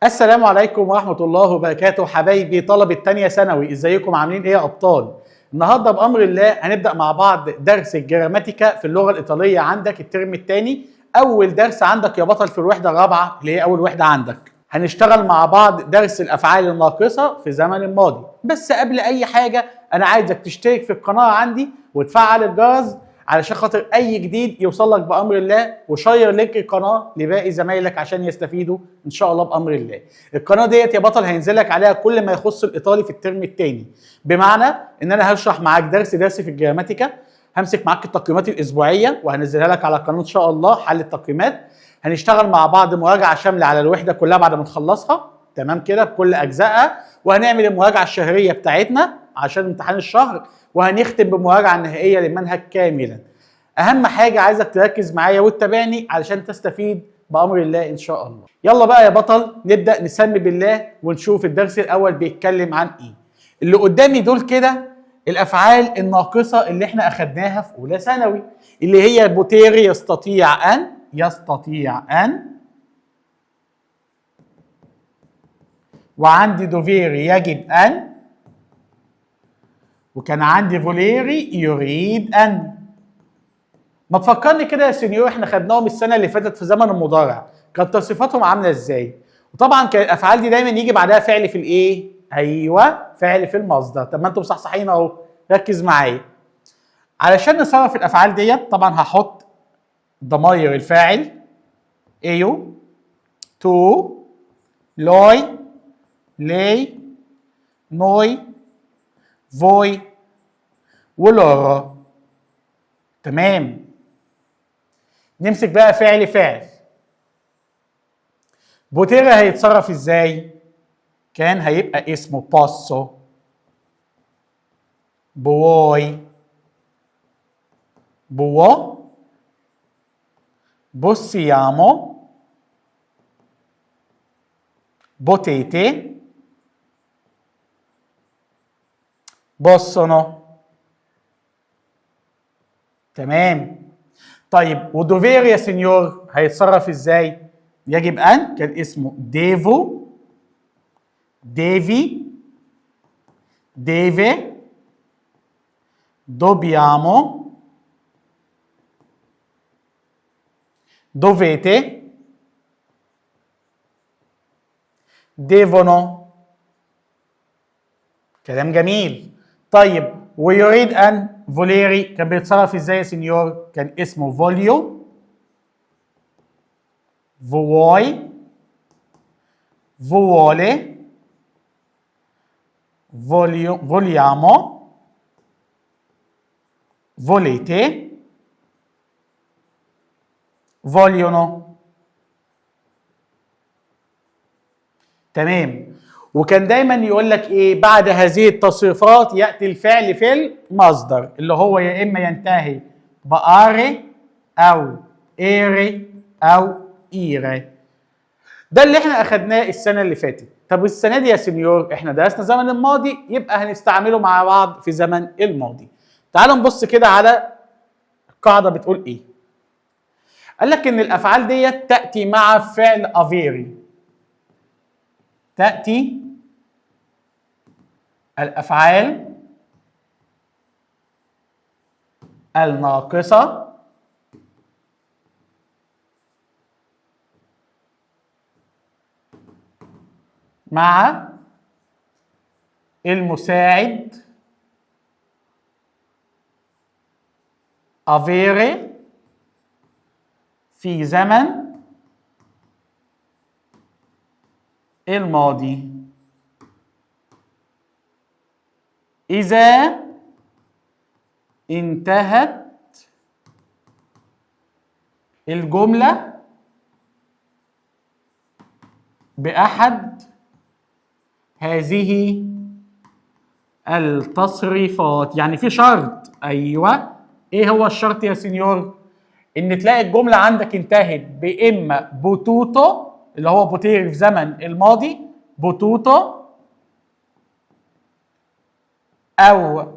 السلام عليكم ورحمة الله وبركاته حبايبي طلبة تانية ثانوي، ازيكم عاملين ايه يا ابطال؟ النهارده بأمر الله هنبدأ مع بعض درس ال grammatica في اللغة الإيطالية عندك الترم الثاني. أول درس عندك يا بطل في الوحدة الرابعة اللي هي أول وحدة عندك. هنشتغل مع بعض درس الأفعال الناقصة في زمن الماضي. بس قبل أي حاجة أنا عايزك تشترك في القناة عندي وتفعل الجرس علشان خاطر اي جديد يوصل لك بامر الله، و share link القناة لباقي زمايلك عشان يستفيدوا ان شاء الله بامر الله. القناة ديت يا بطل هينزل لك عليها كل ما يخص الايطالي في الترم الثاني، بمعنى ان انا هشرح معاك درس درس في ال grammatica، همسك معاك التقييمات الاسبوعية وهنزلها لك على القناة ان شاء الله حل التقييمات. هنشتغل مع بعض مراجعه شاملة على الوحدة كلها بعد ما نخلصها، تمام كده، بكل اجزائها، وهنعمل المراجعة الشهرية بتاعتنا عشان امتحان الشهر، وهنختم بمراجعه نهائية للمنهج كاملا. اهم حاجة عايزك تركز معايا وتتابعني علشان تستفيد بامر الله ان شاء الله. يلا بقى يا بطل نبدا نسمي بالله ونشوف الدرس الاول بيتكلم عن ايه. اللي قدامي دول كده الافعال الناقصة اللي احنا اخدناها في اولى ثانوي، اللي هي potere يستطيع ان، يستطيع ان، وعندي dovere يجب ان، وكان عندي volere يريد ان. ما تفكرني كده يا signor، احنا خدناهم السنة اللي فاتت في زمن المضارع، كانت تصريفاتهم عامله ازاي؟ وطبعا كانت الافعال دي دايما يجي بعدها فعل في الايه؟ ايوه، فعل في المصدر. طب ما انتم صحصحين اهو، ركز معايا. علشان نصرف الافعال ديت طبعا هحط ضماير الفاعل io، tu، lui، lei، noi، voi و loro. تمام. نمسك بقى فعل فعل. potere هيتصرف ازاي؟ كان هيبقى اسمه posso، puoi، può، possiamo، potete، possono. تمام. طيب و dovere يا signor هيتصرف ازاي؟ يجب ان، كان اسمه devo، devi، deve، dobbiamo، dovete، devono. كلام جميل. طيب ويريد ان volere كان بيتصرف ازاي يا signor؟ كان اسمه voglio، vuoi، vuole، voglio، vogliamo، volete، vogliono. تمام. وكان دايما يقول لك ايه؟ بعد هذه التصريفات ياتي الفعل في المصدر، اللي هو يا اما ينتهي ب are او ere او ire. ده اللي احنا اخدناه السنة اللي فاتت. طب السنة دي يا signor احنا درسنا زمن الماضي، يبقى هنستعمله مع بعض في زمن الماضي. تعالوا نبص كده على القاعدة بتقول ايه. قال لك ان الافعال ديت تاتي مع فعل avere. تأتي الأفعال الناقصة مع المساعد avere في زمن الماضي إذا انتهت الجملة بأحد هذه التصريفات. يعني في شرط. أيوة، إيه هو الشرط يا signor؟ إن تلاقي الجملة عندك انتهت بإما potuto اللي هو potere في زمن الماضي، potuto، أو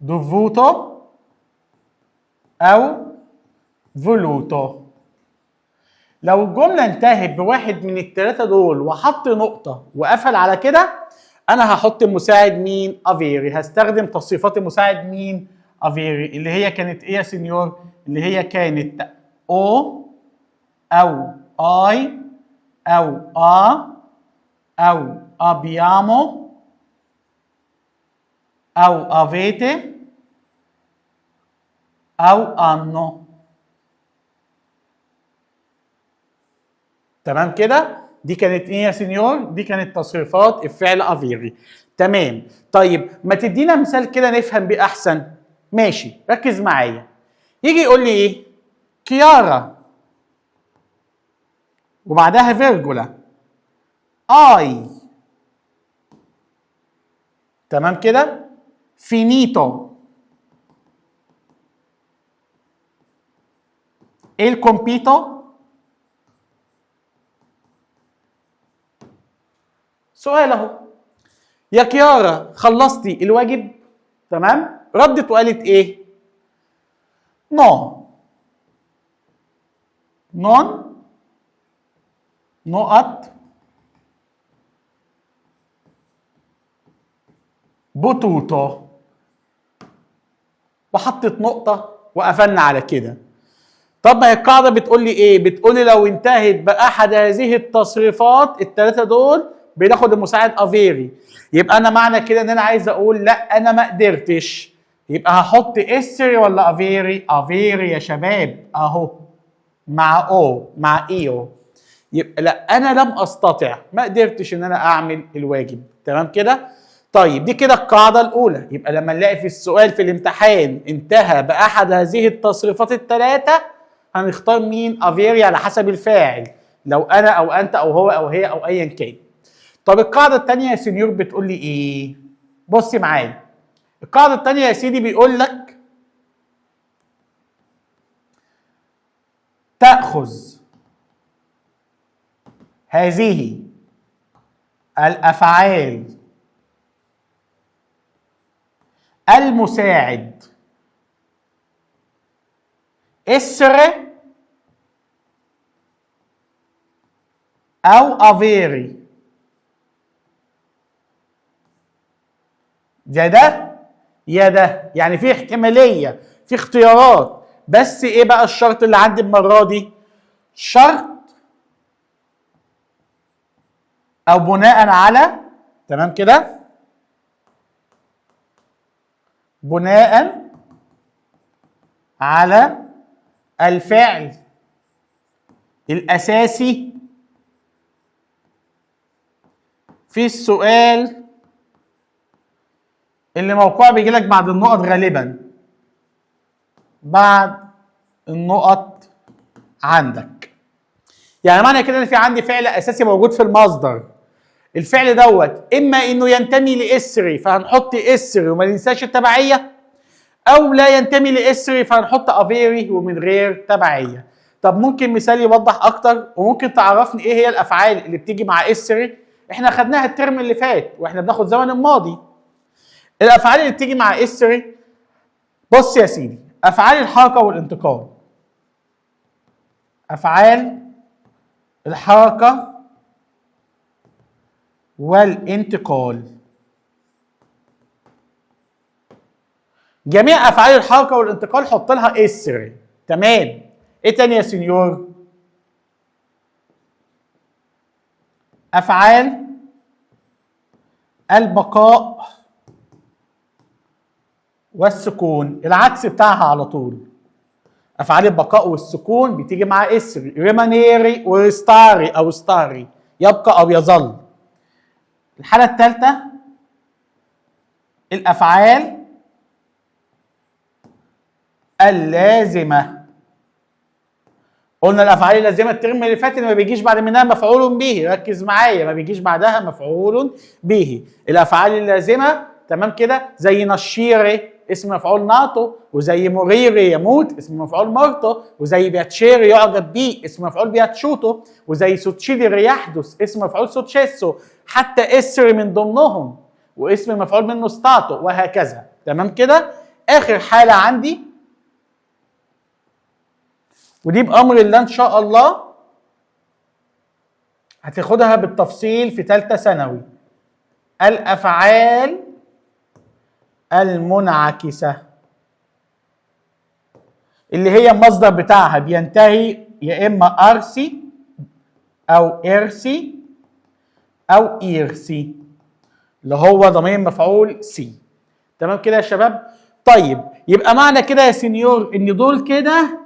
dovuto أو voluto. لو الجملة انتهت بواحد من الثلاثة دول وحط نقطة وقفل على كده، انا هحط المساعد مين؟ avere. هستخدم تصريفات المساعد مين؟ avere، اللي هي كانت ايه يا signor؟ اللي هي كانت ho او hai او ha او abbiamo او avete او hanno. تمام كده؟ دي كانت ايه يا signor؟ دي كانت تصريفات الفعل avere. تمام. طيب ما تدينا مثال كده نفهم بيه احسن. ماشي، ركز معايا. يجي يقول لي ايه؟ كيارا وبعدها virgola hai. تمام كده؟ finito il compito. سؤال اهو، يا كيارا خلصتي الواجب؟ تمام. ردت وقالت ايه؟ no non نقط potuto، وحطت نقطة وقفلنا على كده. طب ما هي القاعدة بتقول لي ايه؟ بتقول لي لو انتهت بأحد هذه التصريفات الثلاثة دول بناخد المساعد avere. يبقى انا معنى كده ان انا عايز اقول لا انا ما قدرتش، يبقى هحط essere ولا avere؟ avere يا شباب اهو، مع ho مع io. يبقى لا انا لم استطع، ما قدرتش ان انا اعمل الواجب. تمام كده؟ طيب دي كده القاعدة الأولى. يبقى لما نلاقي في السؤال في الامتحان انتهى بأحد هذه التصريفات الثلاثة هنختار مين؟ avere على حسب الفاعل، لو أنا أو أنت أو هو أو هي أو أيا كان. طب القاعدة الثانية يا signor بتقول لي إيه؟ بصي معايا. القاعدة الثانية يا سيدي بيقول لك تأخذ هذه الأفعال المساعد essere أو avere. يا ده يا ده، يعني في احتمالية، في اختيارات. بس ايه بقى الشرط اللي عندي المرة دي؟ شرط او بناء على، تمام كده، بناء على الفعل الأساسي في السؤال اللي موقعه بيجي لك بعد النقط غالبا، بعد النقط عندك. يعني معنى كده ان في عندي فعل اساسي موجود في المصدر، الفعل دوت اما انه ينتمي ل essere فهنحط essere وما ننساش التبعية، او لا ينتمي ل essere فهنحط avere ومن غير تبعية. طب ممكن مثال يوضح اكتر، وممكن تعرفني ايه هي الافعال اللي بتيجي مع essere؟ احنا خدناها الترم اللي فات واحنا بناخد زمن الماضي. الافعال اللي بتيجي مع essere، بص يا سيدي، افعال الحركة والانتقال، افعال الحركة والانتقال، جميع افعال الحركة والانتقال حط لها essere. تمام. ايه تاني يا signor؟ افعال البقاء والسكون، العكس بتاعها على طول. افعال البقاء والسكون بتيجي مع essere، rimanere و restare او stare، يبقى او يظل. الحالة الثالثة الافعال اللازمة. قلنا الافعال اللازمة الترم اللي فات ما بيجيش بعد منها مفعول به، ركز معايا، ما بيجيش بعدها مفعول به. الافعال اللازمة تمام كده، زي nascere اسم مفعول nato، وزي morire يموت اسم مفعول morto، وزي piacere يعجب بيه اسم مفعول piaciuto، وزي succedere يحدث اسم مفعول successo، حتى essere من ضمنهم واسم المفعول منه stato، وهكذا. تمام كده. اخر حاله عندي، ودي بامر الله ان شاء الله هتاخدها بالتفصيل في ثالثة ثانوي، الافعال المنعكسه اللي هي المصدر بتاعها بينتهي يا اما arsi او ersi او irsi، اللي هو ضمير مفعول si. تمام كده يا شباب؟ طيب يبقى معنى كده يا signor ان دول كده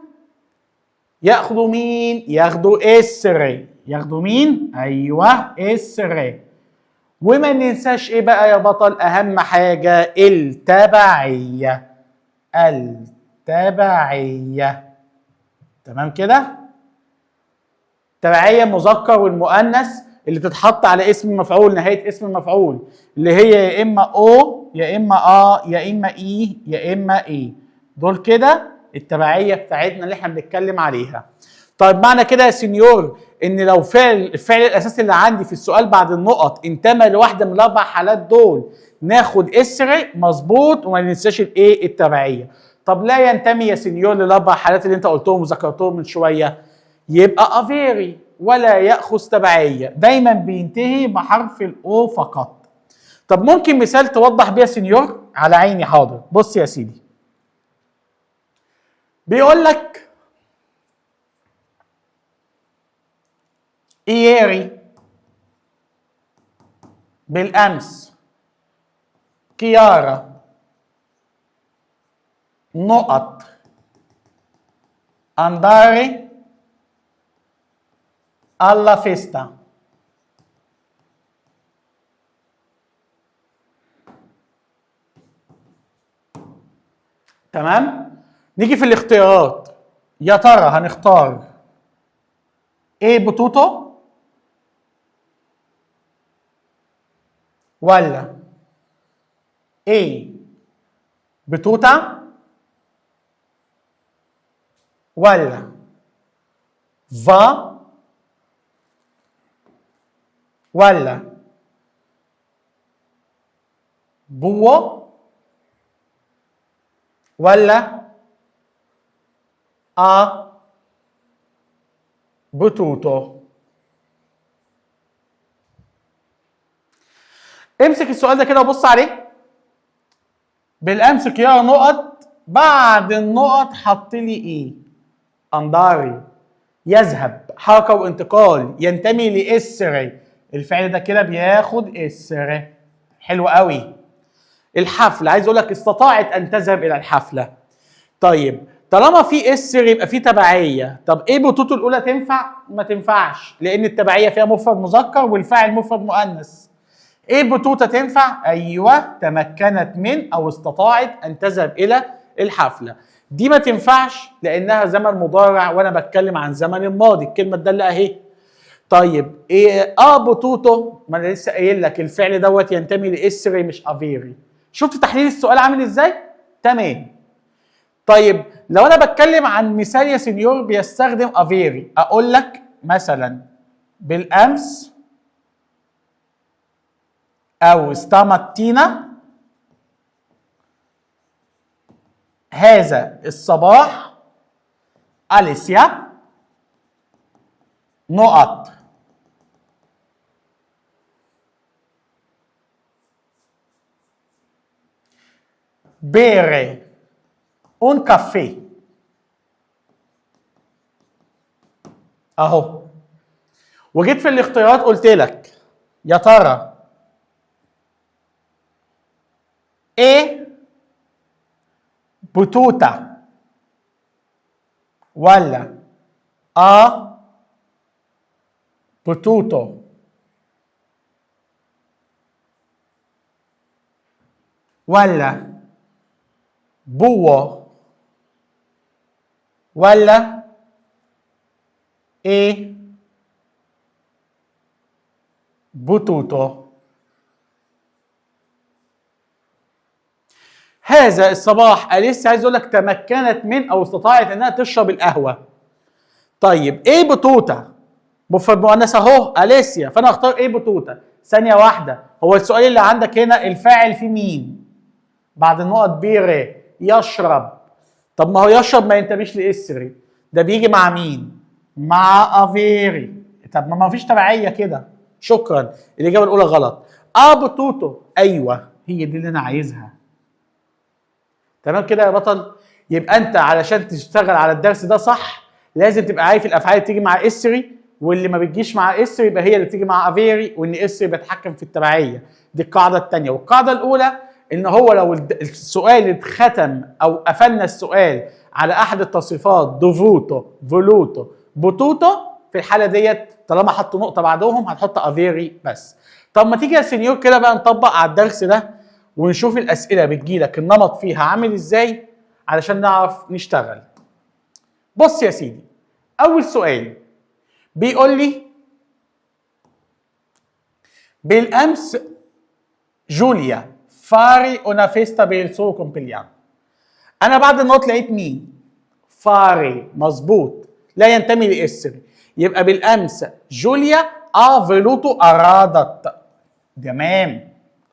ياخدوا مين؟ ياخدوا essere. ياخدوا مين؟ ايوه essere. وما ننساش ايه بقى يا بطل؟ اهم حاجة التبعية. التبعية. تمام كده؟ تبعية مذكر والمؤنث اللي بتتحط على اسم المفعول، نهاية اسم المفعول، اللي هي يا اما o يا اما a يا اما i يا اما e. دول كده التبعية بتاعتنا اللي احنا بنتكلم عليها. طيب معنى كده يا signor ان لو الفعل الاساسي اللي عندي في السؤال بعد النقط انتمى لواحدة من الاربع حالات دول ناخد essere، مظبوط، وما ننساش الايه؟ التبعية. طب لا ينتمي يا signor للاربع حالات اللي انت قلتهم وذكرتهم من شوية، يبقى avere ولا ياخذ تبعية، دايما بينتهي بحرف ال o فقط. طب ممكن مثال توضح بيه يا signor؟ على عيني حاضر. بص يا سيدي، بيقول لك ieri بالامس كيارا نقط andare alla festa. تمام؟ نيجي في الاختيارات، يا ترى هنختار è potuto ولا è potuta ولا va ولا può ولا ha potuto؟ امسك السؤال ده كده وبص عليه. بالامس كيارا نقط، بعد النقط حط لي ايه؟ andare، يذهب، حركة وانتقال، ينتمي ل essere، الفعل ده كده بياخد essere. حلو قوي. الحفلة، عايز اقول لك استطاعت ان تذهب الى الحفلة. طيب طالما في essere يبقى في تبعية. طب è potuto الاولى تنفع؟ ما تنفعش، لان التبعية فيها مفرد مذكر والفاعل مفرد مؤنث. è potuta تنفع؟ ايوه، تمكنت من او استطاعت ان تذهب الى الحفلة. دي ما تنفعش لانها زمن مضارع وانا بتكلم عن زمن الماضي، الكلمة الدالة اهي. طيب ايه ha potuto؟ ما انا لسه قايل لك الفعل دوت ينتمي ل essere مش avere. شفت تحليل السؤال عامل ازاي؟ تمام. طيب لو انا بتكلم عن مثال يا signor بيستخدم avere، اقول لك مثلا بالامس او stamattina، هذا الصباح، اليسيا نقط bere un caffè. اهو. وجيت في الاختيارات قلت لك يا ترى è potuta ولا ha potuto ولا può ولا è potuto؟ هذا الصباح أليسيا عايز اقول لك تمكنت من او استطاعت انها تشرب القهوة. طيب è potuta؟ مفرد مؤنث اهو أليسيا، فانا هختار è potuta. ثانية واحدة، هو السؤال اللي عندك هنا الفاعل في مين؟ بعد النقط bere يشرب. طب ما هو يشرب ما ينتميش ل essere، ده بيجي مع مين؟ مع avere. طب ما فيش تبعية كده. شكرا، الاجابة الاولى غلط. ha potuto، ايوه هي دي اللي انا عايزها. تمام كده يا بطل؟ يبقى انت علشان تشتغل على الدرس ده صح لازم تبقى عارف الافعال اللي بتيجي مع essere واللي ما بتجيش مع essere يبقى هي اللي بتيجي مع avere، وان essere بيتحكم في التبعية. دي القاعدة الثانية. والقاعدة الاولى ان هو لو السؤال اتختم او قفلنا السؤال على احد التصريفات dovuto، voluto، potuto، في الحالة ديت طالما حط نقطة بعدهم هتحط avere بس. طب ما تيجي يا سنيور كده بقى نطبق على الدرس ده ونشوف الاسئلة بتجيلك النمط فيها عامل ازاي علشان نعرف نشتغل. بص يا سيدي، اول سؤال بيقول لي بالامس جوليا fare una festa per il suo compleanno. انا بعد النقط لقيت مين؟ fare، مظبوط، لا ينتمي ل essere. يبقى بالامس جوليا ha voluto، ارادت. تمام،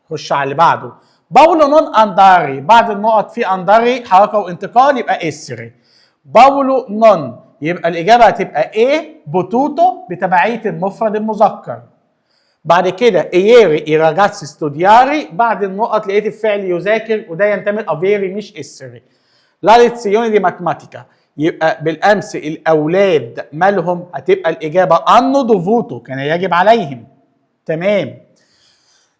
خش على اللي بعده. باولو non andare، بعد النقط في andare حركة وانتقال، يبقى essere. باولو non، يبقى الاجابة هتبقى è potuto بتبعيه المفرد المذكر. بعد كده ieri i ragazzi studiare، بعد النقط لقيت الفعل يذاكر وده ينتمي ل avere مش essere. la lezione di matematica، يبقى بالامس الاولاد مالهم؟ هتبقى الاجابة hanno dovuto، كان يجب عليهم. تمام.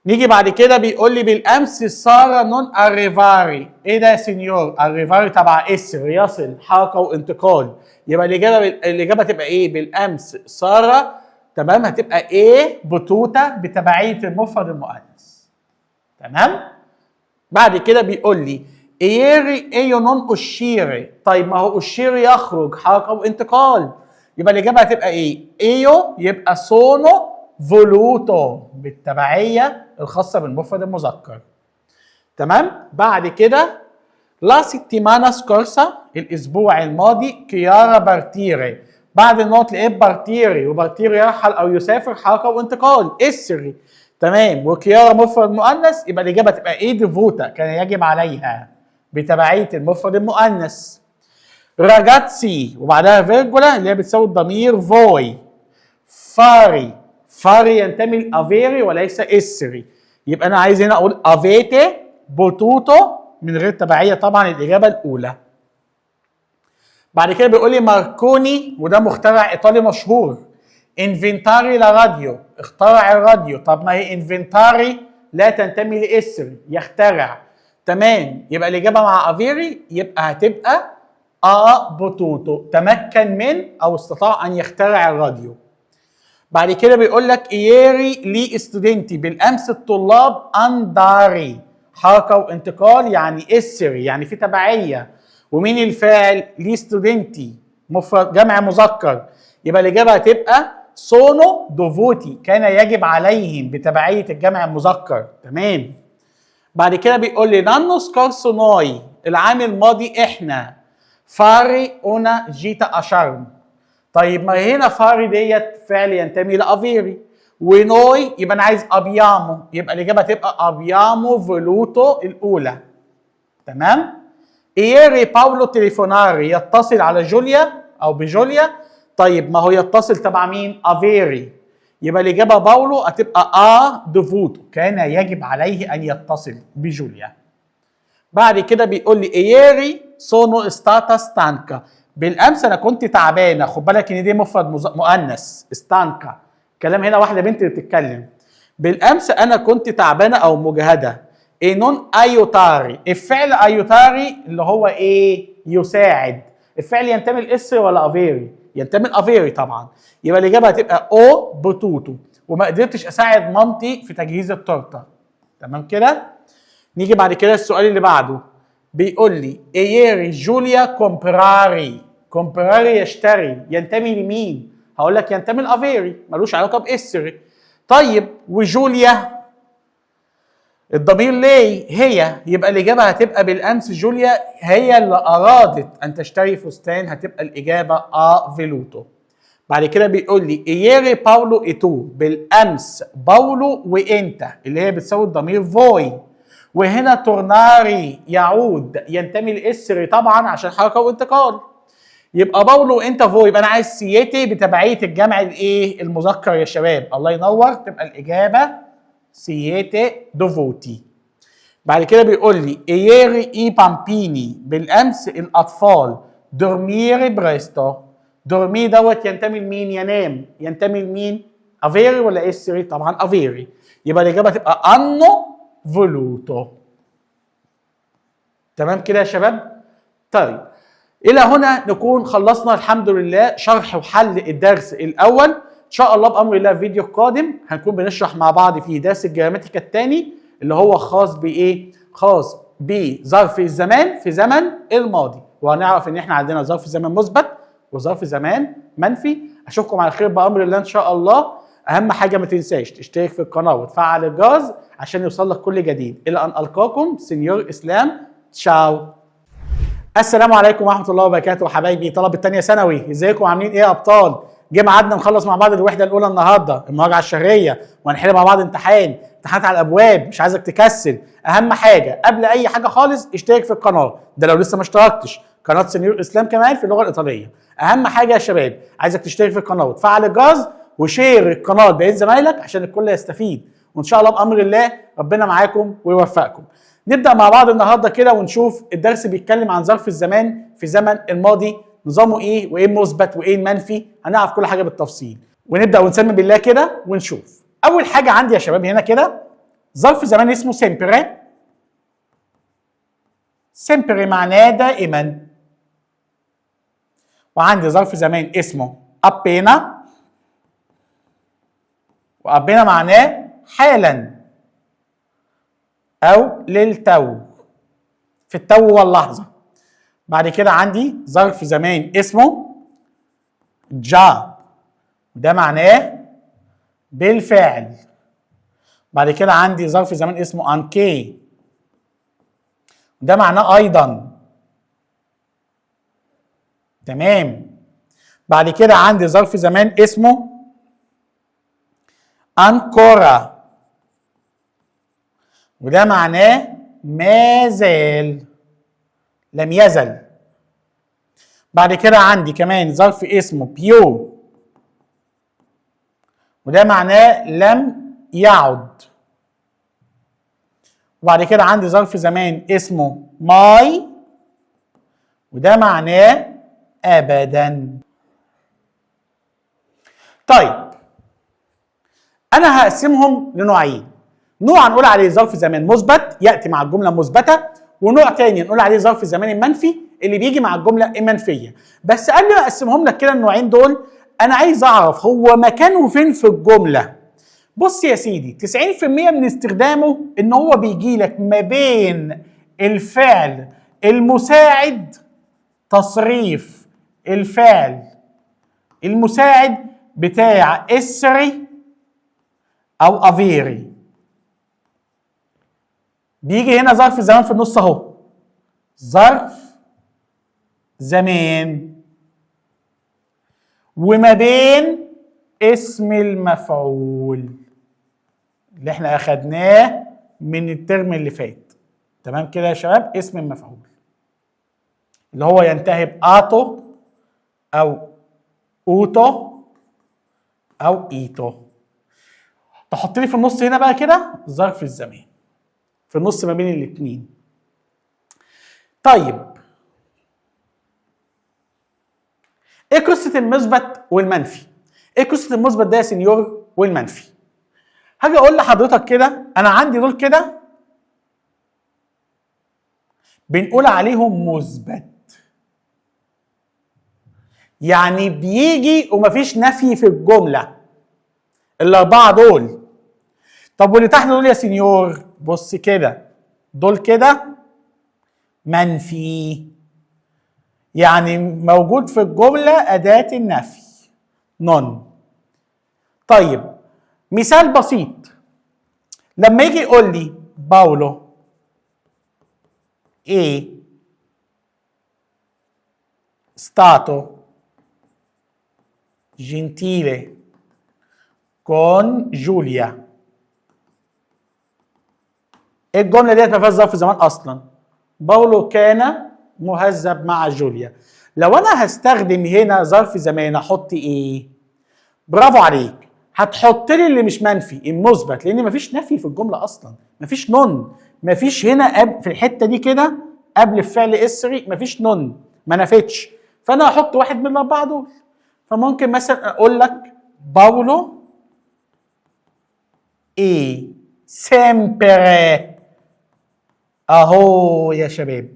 نيجي بعد كده بيقول لي بالامس ساره non arrivare. ايه ده يا سينيور؟ arrivare تبع essere، يصل، حركة وانتقال. يبقى الاجابة تبقى ايه؟ بالامس ساره، تمام، هتبقى è potuta بتبعيه المفرد المؤنث. تمام. بعد كده بيقول لي ieri io non uscire. طيب ما هو uscire يخرج، حركة وانتقال، يبقى الاجابة هتبقى ايه؟ io يبقى sono voluto بالتبعيه الخاصة بالمفرد المذكر. تمام. بعد كده la settimana scorsa، الاسبوع الماضي، كيارا partire، بعد النقط لقيت partire، و partire يرحل او يسافر، حركة وانتقال، essere. تمام. وكيارا مفرد مؤنث، يبقى الاجابة تبقى è dovuta، كان يجب عليها بتبعيه المفرد المؤنث. ragazzi وبعدها virgola اللي هي بتساوي الضمير voi fare، fare ينتمي ل avere وليس essere، يبقى انا عايز هنا اقول avete potuto من غير تبعية طبعا، الاجابة الاولى. بعد كده بيقول لي ماركوني، وده مخترع ايطالي مشهور، inventare la radio، اخترع الراديو. طب ما هي inventare لا تنتمي ل essere، يخترع. تمام، يبقى الاجابة مع avere، يبقى هتبقى ha potuto، تمكن من او استطاع ان يخترع الراديو. بعد كده بيقول لك ieri gli studenti، بالامس الطلاب andare، حركة وانتقال يعني essere، يعني في تبعيه، ومين الفاعل؟ gli studenti مفرد جمع مذكر، يبقى الاجابة هتبقى sono dovuti، كان يجب عليهم بتبعيه الجمع المذكر. تمام. بعد كده بيقول لي l'anno scorso noi، العام الماضي احنا fare una gita a شرم. طيب ما هنا fare ديت فعل ينتمي ل avere، و noi يبقى انا عايز abbiamo، يبقى الاجابة تبقى abbiamo voluto الاولى. تمام. ieri باولو telefonare، يتصل على جوليا او بجوليا. طيب ما هو يتصل تبع مين؟ avere، يبقى الاجابة باولو هتبقى ha dovuto، كان يجب عليه ان يتصل بجوليا. بعد كده بيقول لي ieri sono stata stanca، بالامس انا كنت تعبانه. خد بالك ان دي مفرد مؤنث stanca، كلام هنا واحدة بنت اللي بتتكلم. بالامس انا كنت تعبانة او مجهده. e non aiutare، الفعل aiutare اللي هو ايه؟ يساعد. الفعل ينتمي ل essere ولا avere؟ ينتمي ل avere طبعا، يبقى الاجابة هتبقى ho potuto، وما قدرتش اساعد مامتي في تجهيز التورتة. تمام كده. نيجي بعد كده السؤال اللي بعده بيقول لي ieri جوليا comprare، comprare يشتري، ينتمي لمين؟ هقول لك ينتمي ل avere، ملوش علاقة ب essere. طيب وجوليا الضمير lei هي، يبقى الاجابة هتبقى بالامس جوليا هي اللي ارادت ان تشتري فستان، هتبقى الاجابة ha voluto. بعد كده بيقول لي ieri باولو e tu، بالامس باولو وانت اللي هي بتساوي الضمير voi، وهنا tornare يعود، ينتمي ل essere طبعا عشان حركة وانتقال. يبقى باولو انت voi، يبقى انا عايز siete بتبعيه الجمع الايه؟ المذكر يا شباب. الله ينور، تبقى الاجابة siete dovuti. بعد كده بيقول لي ieri i bambini، بالامس الاطفال، dormire presto. dormire دوت ينتمي لمين؟ ينام، ينتمي لمين؟ avere ولا essere؟ طبعا avere، يبقى الاجابة تبقى hanno voluto. تمام كده يا شباب؟ طيب الى هنا نكون خلصنا الحمد لله شرح وحل الدرس الاول. ان شاء الله بامر الله فيديو القادم هنكون بنشرح مع بعض فيه درس ال grammatica الثاني اللي هو خاص بايه؟ خاص بظرف الزمان في زمن الماضي، وهنعرف ان احنا عندنا ظرف زمان مثبت وظرف زمان منفي. اشوفكم على خير بامر الله ان شاء الله. اهم حاجة ما تنساش تشترك في القناة وتفعل الجرس عشان يوصلك كل جديد. الى ان القاكم، signor اسلام، تشاو. السلام عليكم ورحمة الله وبركاته حبايبي طلبه الثانية ثانوي، ازيكم عاملين ايه يا ابطال؟ جه ميعادنا نخلص مع بعض الوحدة الاولى النهارده، المراجعة الشهرية، وهنحل مع بعض امتحان، امتحانات على الابواب، مش عايزك تكسل. اهم حاجة قبل اي حاجة خالص اشترك في القناة، ده لو لسه ما اشتركتش، قناة signor اسلام كمان في اللغة الايطالية. اهم حاجة يا شباب عايزك تشترك في القناة وتفعل الجرس و share القناة لبقية زمايلك عشان الكل يستفيد، وان شاء الله بامر الله ربنا معاكم ويوفقكم. نبدا مع بعض النهارده كده ونشوف الدرس بيتكلم عن ظرف الزمان في زمن الماضي، نظامه ايه وايه المثبت وايه المنفي، هنعرف كل حاجة بالتفصيل. ونبدا ونسمي بالله كده ونشوف. اول حاجة عندي يا شباب هنا كده ظرف زمان اسمه sempre. sempre معناه دائما. وعندي ظرف زمان اسمه appena، و appena معناه حالا او للتو، في التو واللحظة. بعد كده عندي ظرف زمان اسمه già، ده معناه بالفعل. بعد كده عندي ظرف زمان اسمه anche، ده معناه ايضا. تمام. بعد كده عندي ظرف زمان اسمه ancora، وده معناه ما زال، لم يزل. بعد كده عندي كمان ظرف اسمه più، وده معناه لم يعد. وبعد كده عندي ظرف زمان اسمه mai، وده معناه ابدا. طيب انا هقسمهم لنوعين، نوع نقول عليه ظرف زمان مثبت ياتي مع الجملة مثبته، ونوع تاني نقول عليه ظرف زمان المنفي اللي بيجي مع الجملة المنفية. بس قبل ما اقسمهم لك كده النوعين دول، انا عايز اعرف هو مكانه فين في الجملة. بص يا سيدي، 90% من استخدامه ان هو بيجي لك ما بين الفعل المساعد، تصريف الفعل المساعد بتاع essere او avere. بيجي هنا ظرف زمان في النص اهو، ظرف زمان، وما بين اسم المفعول اللي احنا اخدناه من الترم اللي فات. تمام كده يا شباب؟ اسم المفعول اللي هو ينتهي ب ato او uto او ito. تحط لي في النص هنا بقى كده ظرف الزمان في النص ما بين الاتنين. طيب ايه قصة المثبت والمنفي؟ ايه قصة المثبت ده يا signor والمنفي؟ هاجي اقول لحضرتك كده، انا عندي دول كده بنقول عليهم مثبت، يعني بيجي ومفيش نفي في الجملة، الاربعة دول. طب واللي تحت دول يا signor؟ بص كده، دول كده منفي، يعني موجود في الجملة اداه النفي non. طيب مثال بسيط، لما يجي يقول لي باولو è stato gentile con Giulia، ايه الجملة ديت؟ ما فيهاش ظرف زمان اصلا. باولو كان مهذب مع جوليا. لو انا هستخدم هنا ظرف زمان احط ايه؟ برافو عليك، هتحط لي اللي مش منفي، المثبت، لان مفيش نفي في الجملة اصلا، مفيش non، مفيش هنا في الحتة دي كده قبل الفعل essere مفيش non، ما نفتش، فانا هحط واحد من الاربعة دول. فممكن مثلا اقول لك باولو è sempre، اهو يا شباب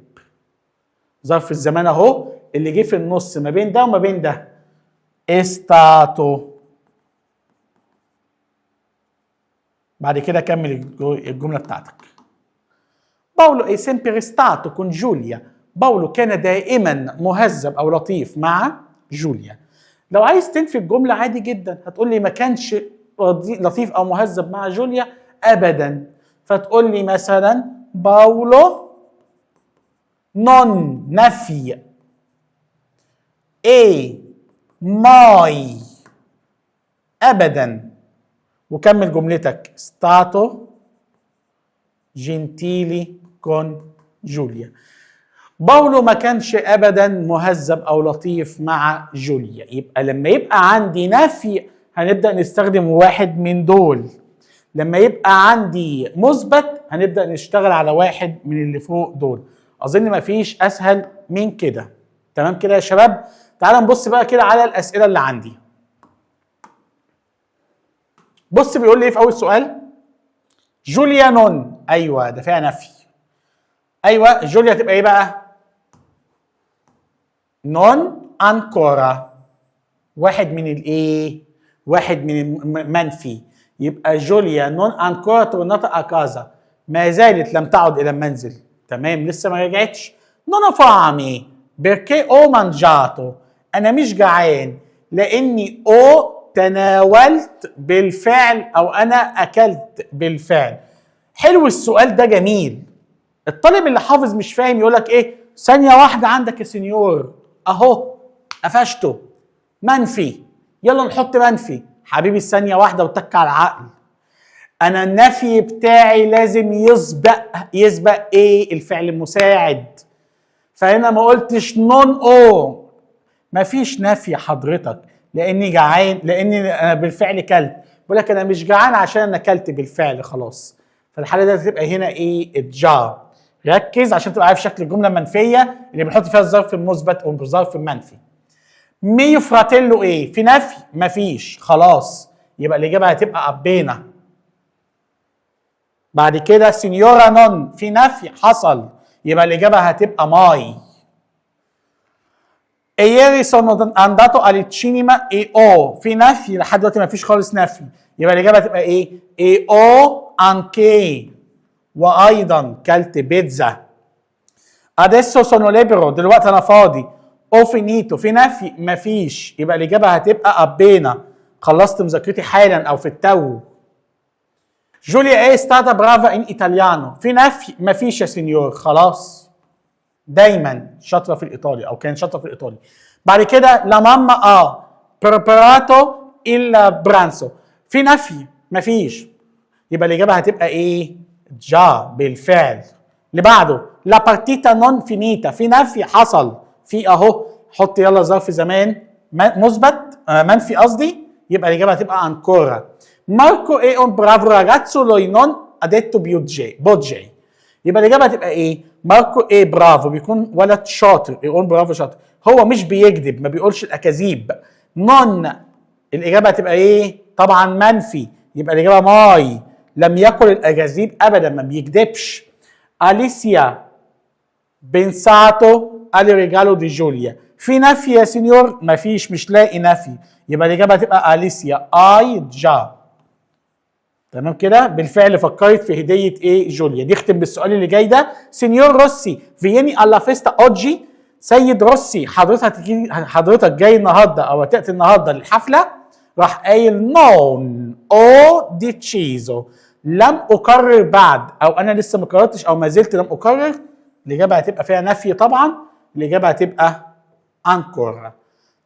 ظرف الزمان اهو اللي جه في النص ما بين ده وما بين ده، stato. بعد كده كمل الجملة بتاعتك. باولو è sempre stato con جوليا، باولو كان دائما مهذب او لطيف مع جوليا. لو عايز تنفي الجملة عادي جدا، هتقول لي ما كانش لطيف او مهذب مع جوليا ابدا، فتقول لي مثلا باولو non نفي è mai ابدا، وكمل جملتك stato gentile con جوليا. باولو ما كانش ابدا مهذب او لطيف مع جوليا. يبقى لما يبقى عندي نفي هنبدا نستخدم واحد من دول، لما يبقى عندي مثبت هنبدا نشتغل على واحد من اللي فوق دول. اظن ما فيش اسهل من كده. تمام كده يا شباب؟ تعال نبص بقى كده على الاسئلة اللي عندي. بص بيقول لي ايه في اول سؤال؟ جوليا non، ايوه ده فيها نفي، ايوه جوليا تبقى ايه بقى؟ non ancora، واحد من الايه؟ واحد من المنفي، يبقى جوليا non ancora tornata a casa، ما زالت لم تعد الى المنزل، تمام لسه ما رجعتش. non ho fame perché ho mangiato، انا مش جعان لاني ho تناولت بالفعل او انا اكلت بالفعل. حلو السؤال ده، جميل. الطالب اللي حافظ مش فاهم يقول لك ايه؟ ثانية واحدة عندك يا سنيور، اهو قفشته منفي، يلا نحط منفي. حبيبي الثانية واحدة وتك على العقل، انا النفي بتاعي لازم يسبق ايه؟ الفعل المساعد. فهنا ما قلتش non ho، مفيش نفي حضرتك لاني جعان، لاني انا بالفعل كلت. بقول لك انا مش جعان عشان انا كلت بالفعل خلاص. فالحاله دي هتبقى هنا ايه؟ già. ركز عشان تبقى عارف شكل الجملة المنفية اللي بنحط فيها الظرف المثبت او الظرف المنفي. mio fratello è؟ في نفي؟ مفيش، خلاص يبقى الاجابة هتبقى appena. بعد كده signora non، في نفي؟ حصل، يبقى الاجابة هتبقى mai. ieri sono andato al cinema e ho، في نفي؟ لحد دلوقتي مفيش خالص نفي، يبقى الاجابة هتبقى ايه؟ e ho anche، وايضا كلت بيتزا. adesso sono libero، دلوقتي انا فاضي. ho finito، في نفي؟ مفيش، يبقى الاجابة هتبقى appena، خلصت مذاكرتي حالا او في التو. جوليا è stata brava in italiano، في نفي؟ مفيش يا سنيور، خلاص دايما شاطرة في الايطالي او كانت شاطرة في الايطالي. بعد كده la mamma ha preparato il pranzo، في نفي؟ مفيش، يبقى الاجابة هتبقى ايه؟ già، بالفعل. اللي بعده la partita non finita، في نفي؟ حصل، في اهو، حط يلا ظرف زمان مثبت، منفي قصدي، يبقى الاجابة هتبقى ancora. ماركو è un bravo ragazzo lui non ha detto bugie، bugie، يبقى الاجابة هتبقى ايه؟ ماركو è bravo، بيكون ولد شاطر، è un bravo شاطر، هو مش بيكذب، ما بيقولش الاكاذيب. non، الاجابة هتبقى ايه؟ طبعا منفي، يبقى الاجابة mai، لم يقل الاكاذيب ابدا، ما بيكذبش. اليسيا pensato al regalo di جوليا، في نفي يا سينيور؟ مفيش، مش لاقي نفي، يبقى الاجابة هتبقى اليسيا hai già. تمام كده، بالفعل فكرت في هديه ايه؟ جوليا. دي اختم بالسؤال اللي جاي ده. signor روسي vieni alla festa oggi، سيد روسي حضرتك جاي النهارده او هتاتي النهارده للحفله؟ راح قايل non ho deciso، لم اقرر بعد، او انا لسه ما قررتش، او ما زلت لم اقرر. الاجابة هتبقى فيها نفي طبعا، الاجابة هتبقى ancora.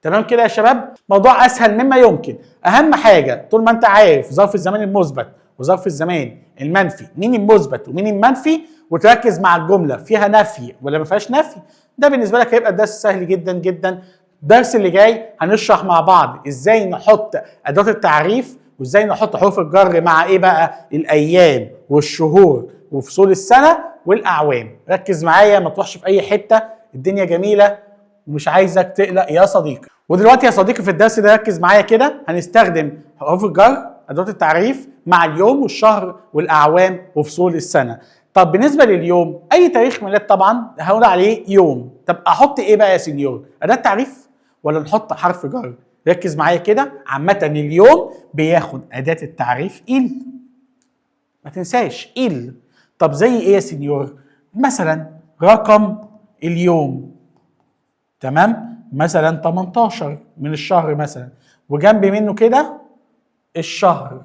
تمام كده يا شباب، موضوع اسهل مما يمكن. اهم حاجة طول ما انت عارف ظرف الزمان المثبت وظرف الزمان المنفي، مين المثبت ومين المنفي، وتركز مع الجملة فيها نفي ولا ما فيهاش نفي. ده بالنسبة لك هيبقى درس سهل جدا جدا. الدرس اللي جاي هنشرح مع بعض ازاي نحط ادوات التعريف وازاي نحط حروف الجر مع ايه بقى؟ الايام والشهور وفصول السنة والاعوام. ركز معايا ما تروحش في اي حتة، الدنيا جميلة ومش عايزك تقلق يا صديقي. ودلوقتي يا صديقي في الدرس ده ركز معايا كده، هنستخدم حروف الجر ادوات التعريف مع اليوم والشهر والاعوام وفصول السنة. طب بالنسبة لليوم، اي تاريخ ميلاد طبعا هقول عليه يوم. طب احط ايه بقى يا signor؟ اداه تعريف ولا نحط حرف جر؟ ركز معايا كده، عامة اليوم بياخد اداه التعريف il، ما تنساش il. طب زي ايه يا signor؟ مثلا رقم اليوم، تمام، مثلا 18 من الشهر مثلا، وجنب منه كده الشهر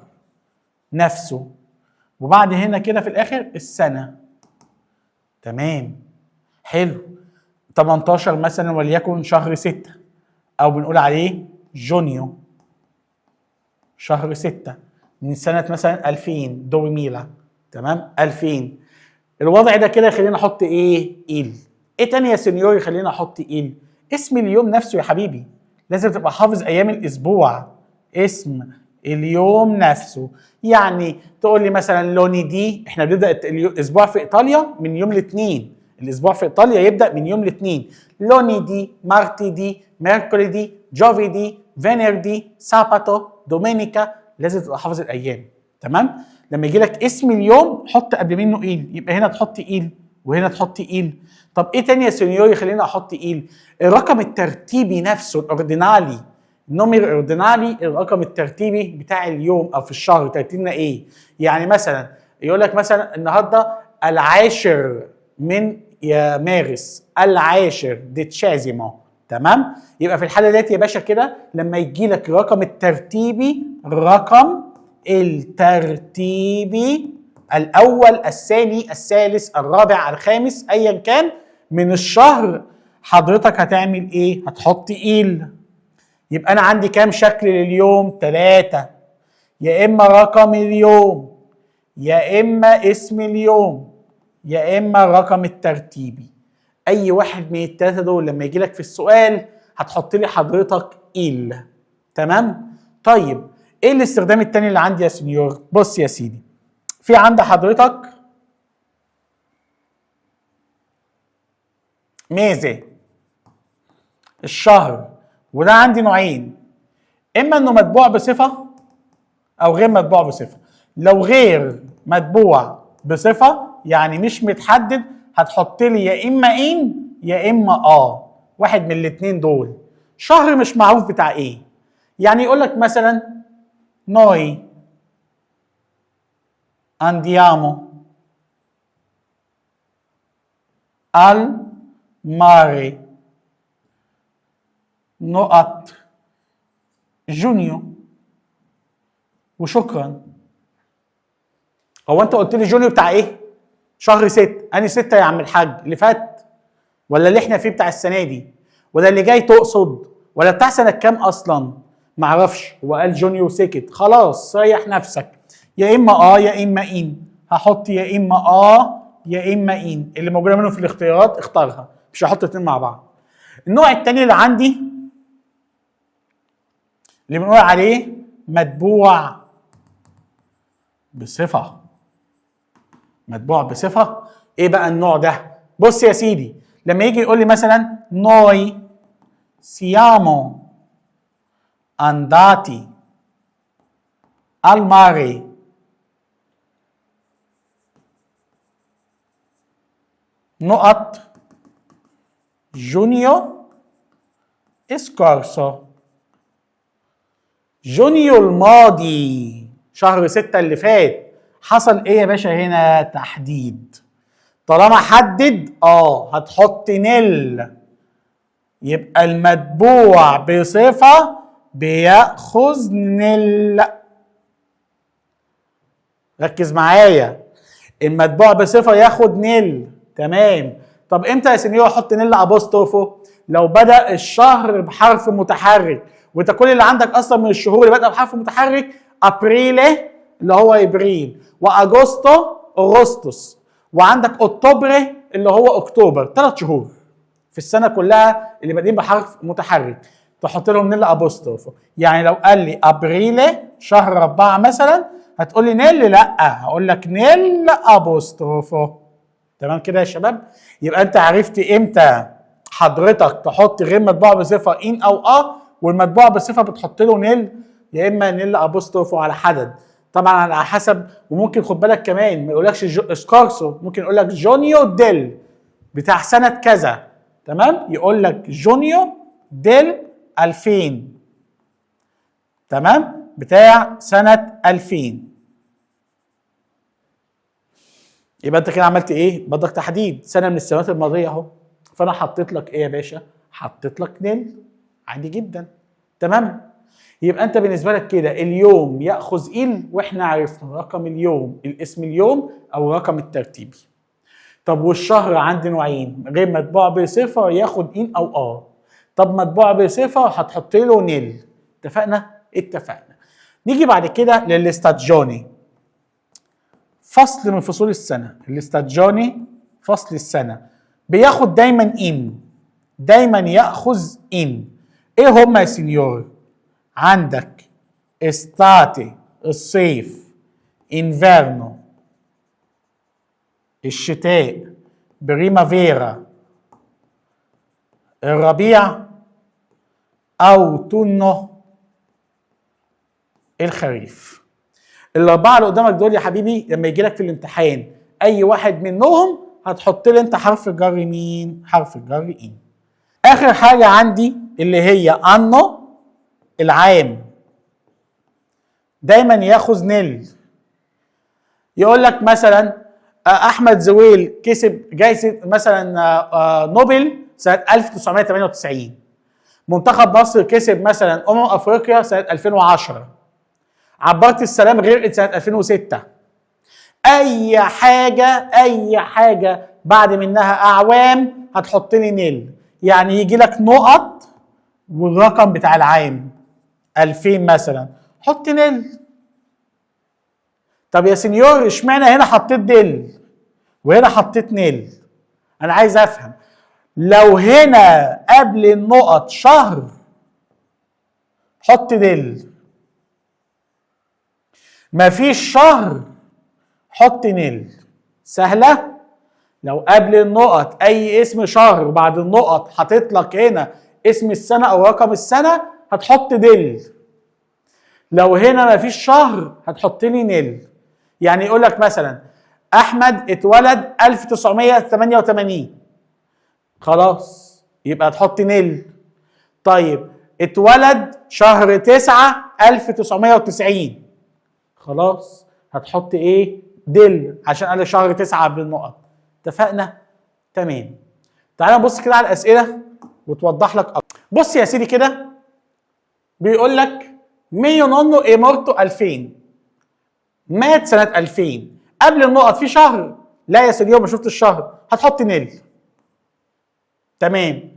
نفسه، وبعد هنا كده في الاخر السنة. تمام، حلو. 18 مثلا وليكن شهر 6، او بنقول عليه giugno، شهر 6 من سنة مثلا 2000 duemila، تمام، 2000. الوضع ده كده يخلينا احط ايه؟ il. ايه تاني يا signor يخلينا احط il؟ اسم اليوم نفسه يا حبيبي، لازم تبقى حافظ ايام الاسبوع، اسم اليوم نفسه. يعني تقول لي مثلا lunedì، احنا بنبدا الاسبوع في ايطاليا من يوم الاثنين، الاسبوع في ايطاليا يبدا من يوم الاثنين. lunedì، martedì، mercoledì، giovedì، venerdì، sabato، domenica، لازم تبقى حافظ الايام. تمام، لما يجي لك اسم اليوم حط قبل منه il، يبقى هنا تحط il وهنا تحط il. طب ايه تاني يا signor يخلينا احط il؟ الرقم الترتيبي نفسه، ال ordinale، ال numero ordinale، الرقم الترتيبي بتاع اليوم او في الشهر ترتيبنا ايه. يعني مثلا يقول لك مثلا النهارده 10 من يا مارس، 10 decesimo، تمام. يبقى في الحالة ديت يا باشا كده لما يجي لك الرقم الترتيبي، الرقم الترتيبي الاول الثاني الثالث الرابع الخامس ايا كان من الشهر، حضرتك هتعمل ايه؟ هتحط il. يبقى انا عندي كام شكل لليوم؟ 3، يا اما رقم اليوم، يا اما اسم اليوم، يا اما الرقم الترتيبي. اي واحد من الثلاثة دول لما يجي لك في السؤال هتحط لي حضرتك il. تمام. طيب ايه الاستخدام التاني اللي عندي يا signor؟ بص يا سيدي، في عند حضرتك mese الشهر، وده عندي نوعين، اما انه متبوع بصفة او غير متبوع بصفة. لو غير متبوع بصفة يعني مش متحدد، هتحط لي يا اما in يا اما a، واحد من الاثنين دول. شهر مش معروف بتاع ايه، يعني يقول لك مثلا noi andiamo al mare نقط giugno وشكرا. هو انت قلت لي giugno بتاع ايه؟ شهر 6. انهي 6 يا عم الحاج؟ اللي فات ولا اللي احنا فيه بتاع السنة دي ولا اللي جاي تقصد ولا بتاع سنة كام اصلا؟ معرفش، هو قال giugno وسكت. خلاص ريح نفسك، يا اما a يا اما in. هحط يا اما a يا اما in، اللي موجودة منهم في الاختيارات اختارها، مش هحط اتنين مع بعض. النوع التاني اللي عندي اللي بنقول عليه متبوع بصفة. متبوع بصفة ايه بقى النوع ده؟ بص يا سيدي، لما يجي يقول لي مثلا noi siamo andati al mare نقط giugno scorso، giugno الماضي، شهر 6 اللي فات. حصل ايه يا باشا هنا؟ تحديد. طالما حدد هتحط nel، يبقى المتبوع بصفة بيأخذ nel. ركز معايا، المتبوع بصفة ياخد nel. تمام. طب امتى يا signor احط nel apostrofo؟ لو بدأ الشهر بحرف متحرك، وانت كل اللي عندك اصلا من الشهور اللي بدأ بحرف متحرك aprile اللي هو ابريل، و agosto اغسطس، وعندك ottobre اللي هو اكتوبر. 3 شهور في السنة كلها اللي بادئين بحرف متحرك تحط لهم nell'apostrofo. يعني لو قال لي ابريل شهر 4 مثلا هتقول لي nel؟ لا، هقول لك nell'apostrofo. تمام كده يا شباب؟ يبقى انت عرفت امتى حضرتك تحط غير متبوع بصفة in او a، والمتبوع بصفة بتحط له nel يا اما nell'apostrofo على حدد، طبعا على حسب. وممكن خد بالك كمان ما يقولكش scorso، ممكن يقول لك giugno del بتاع سنة كذا. تمام؟ يقول لك giugno del 2000، تمام، بتاع سنة 2000. يبقى انت كده عملت ايه؟ بدك تحديد سنة من السنوات الماضية اهو. فانا حطيت لك ايه يا باشا؟ حطيت لك nel عادي جدا. تمام؟ يبقى انت بالنسبة لك كده اليوم ياخذ il، واحنا عرفنا رقم اليوم الاسم اليوم او الرقم الترتيبي. طب والشهر عندي نوعين، غير متبوع بصفة ياخد in او a، طب متبوع بصفة هتحط له nel. اتفقنا؟ اتفقنا. نيجي بعد كده لل stagione، فصل من فصول السنة. ال stagione فصل السنة بياخد دايما in، دايما ياخذ in. ايه هما يا signor؟ عندك estate الصيف، inverno الشتاء، primavera الربيع، autunno الخريف. الاربعة اللي قدامك دول يا حبيبي لما يجي لك في الامتحان اي واحد منهم هتحط لي انت حرف الجر مين؟ حرف الجر in. اخر حاجة عندي اللي هي anno العام، دايما ياخذ nel. يقول لك مثلا احمد زويل كسب جائزة مثلا نوبل سنة 1998، منتخب مصر كسب مثلا افريقيا سنة 2010، عبارة السلام غرقت سنة 2006. اي حاجة، اي حاجة بعد منها اعوام هتحط لي nel. يعني يجي لك نقط والرقم بتاع العام 2000 مثلا، حط nel. طب يا signor اشمعنى هنا حطيت del وهنا حطيت nel؟ انا عايز افهم. لو هنا قبل النقط شهر حط del، مفيش شهر حط nel. سهلة. لو قبل النقط اي اسم شهر وبعد النقط حاطط لك هنا اسم السنة او رقم السنة هتحط del. لو هنا مفيش شهر هتحط لي nel. يعني يقول لك مثلا احمد اتولد 1988، خلاص يبقى تحط nel. طيب اتولد شهر 9 1990، خلاص هتحط ايه؟ del، عشان قال شهر 9 بالنقط. اتفقنا؟ تمام. تعال نبص كده على الاسئلة وتوضح لك اكتر. بص يا سيدي كده، بيقول لك mio nonno è morto 2000، مات سنة 2000، قبل النقط في شهر؟ لا يا سيدي ما شفت الشهر، هتحط nel. تمام.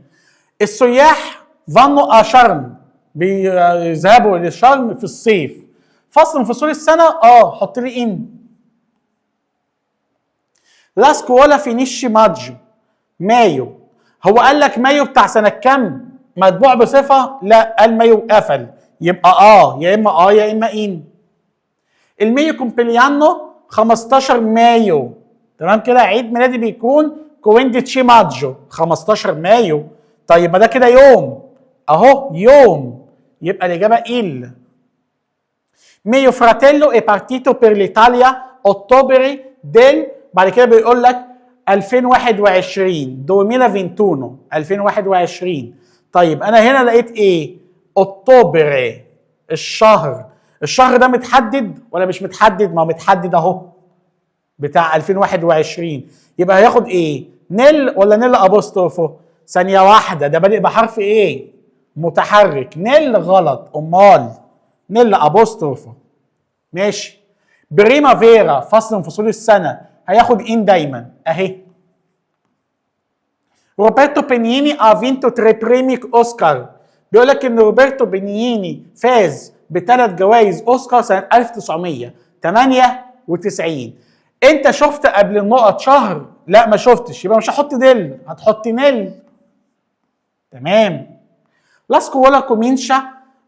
السياح vanno a شرم، بيذهبوا للشرم في الصيف، فصل من فصول السنة، حط لي in. la scuola finisce maggio، مايو، هو قال لك مايو بتاع سنة كام؟ متبوع بصفة؟ لا، قال مايو قفل، يبقى يا اما a يا اما in. il mio compleanno 15 مايو، تمام كده، عيد ميلادي بيكون 15 maggio 15 مايو. طيب ما ده كده يوم اهو، يوم، يبقى الاجابة il. mio fratello è partito per l'Italia ottobre del، بعد كده بيقول لك 2021، 2021، 2021. طيب انا هنا لقيت ايه؟ ottobre الشهر، الشهر ده متحدد ولا مش متحدد؟ ما هو متحدد اهو بتاع 2021، يبقى هياخد ايه؟ nel ولا nell'apostrofo؟ ثانية واحدة، ده بادئ بحرف ايه؟ متحرك، nel غلط، امال nell'apostrofo. ماشي. primavera فصل من فصول السنة هياخد in دايما اهي. روبرتو بينيني ha vinto tre premi Oscar، بيقول لك ان روبرتو بينيني فاز بثلاث جوائز اوسكار سنة 1998. انت شفت قبل النقط شهر؟ لا ما شفتش، يبقى مش هحط del، هتحط nel. تمام. la scuola comincia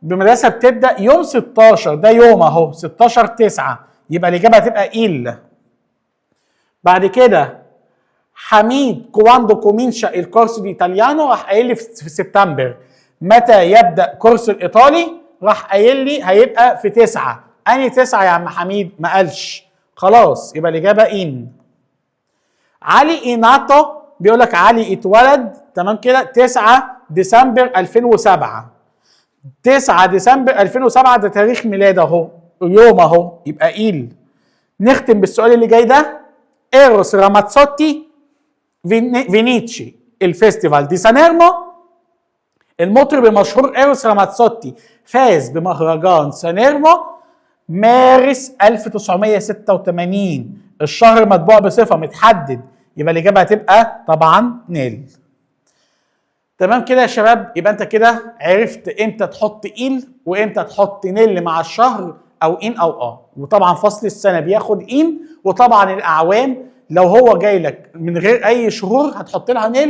بمدرسة بتبدا يوم 16، ده يوم اهو 16/9، يبقى الاجابة هتبقى il. بعد كده حميد quando comincia il corso di italiano، راح قايل لي في سبتمبر. متى يبدا كورس الايطالي؟ راح قايل لي هيبقى في 9. اني 9 يا عم حميد؟ ما قالش، خلاص يبقى الاجابة in. علي è nato، بيقول لك علي اتولد، تمام كده، 9 ديسمبر 2007. 9 ديسمبر 2007 ده تاريخ ميلاده اهو، يوم اهو، يبقى il. نختم بالسؤال اللي جاي ده. ايروس راماتزوتي vince il Festival di Sanremo. المطرب المشهور ايروس راماتزوتي فاز بمهرجان سانيرمو مارس 1986، الشهر متبوع بصفة متحدد، يبقى الاجابة هتبقى طبعا nel. تمام كده يا شباب؟ يبقى انت كده عرفت امتى تحط il وامتى تحط nel مع الشهر او in او a. وطبعا فصل السنة بياخد in، وطبعا الاعوام لو هو جاي لك من غير اي شهور هتحط لها nel،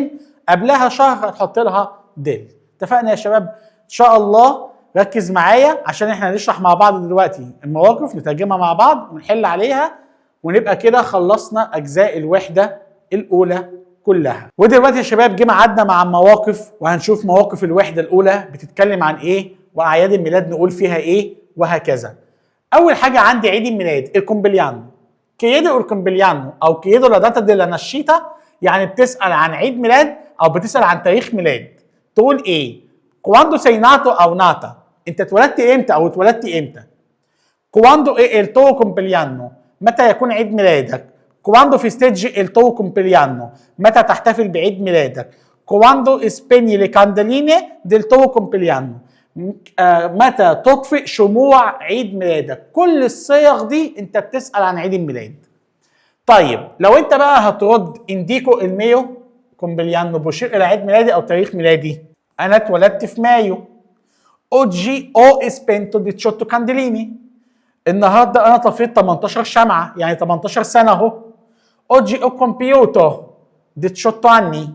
قبلها شهر هتحط لها del. اتفقنا يا شباب؟ ان شاء الله ركز معايا عشان احنا هنشرح مع بعض دلوقتي المواقف، نترجمها مع بعض ونحل عليها، ونبقى كده خلصنا اجزاء الوحدة الاولى كلها. ودلوقتي يا شباب جه ميعادنا مع المواقف، وهنشوف مواقف الوحدة الاولى بتتكلم عن ايه، واعياد الميلاد نقول فيها ايه، وهكذا. اول حاجة عندي عيد الميلاد، il compleanno. chiedo il compleanno او chiedo la data della nascita، يعني بتسال عن عيد ميلاد او بتسال عن تاريخ ميلاد. تقول ايه؟ quando sei nato او nata، انت اتولدت امتى او اتولدت امتى. quando è il tuo compleanno، متى يكون عيد ميلادك. quando festeggi il tuo compleanno، متى تحتفل بعيد ميلادك. quando spegni le candeline del tuo compleanno، متى تطفئ شموع عيد ميلادك. كل الصيغ دي انت بتسأل عن عيد الميلاد. طيب لو انت بقى هترد indico il mio compleanno، بشير الى عيد ميلادي او تاريخ ميلادي، انا اتولدت في مايو. oggi ho spento 18 candeline، النهارده انا طفيت 18 شمعة، يعني 18 سنة اهو. oggi ho compiuto 18 anni،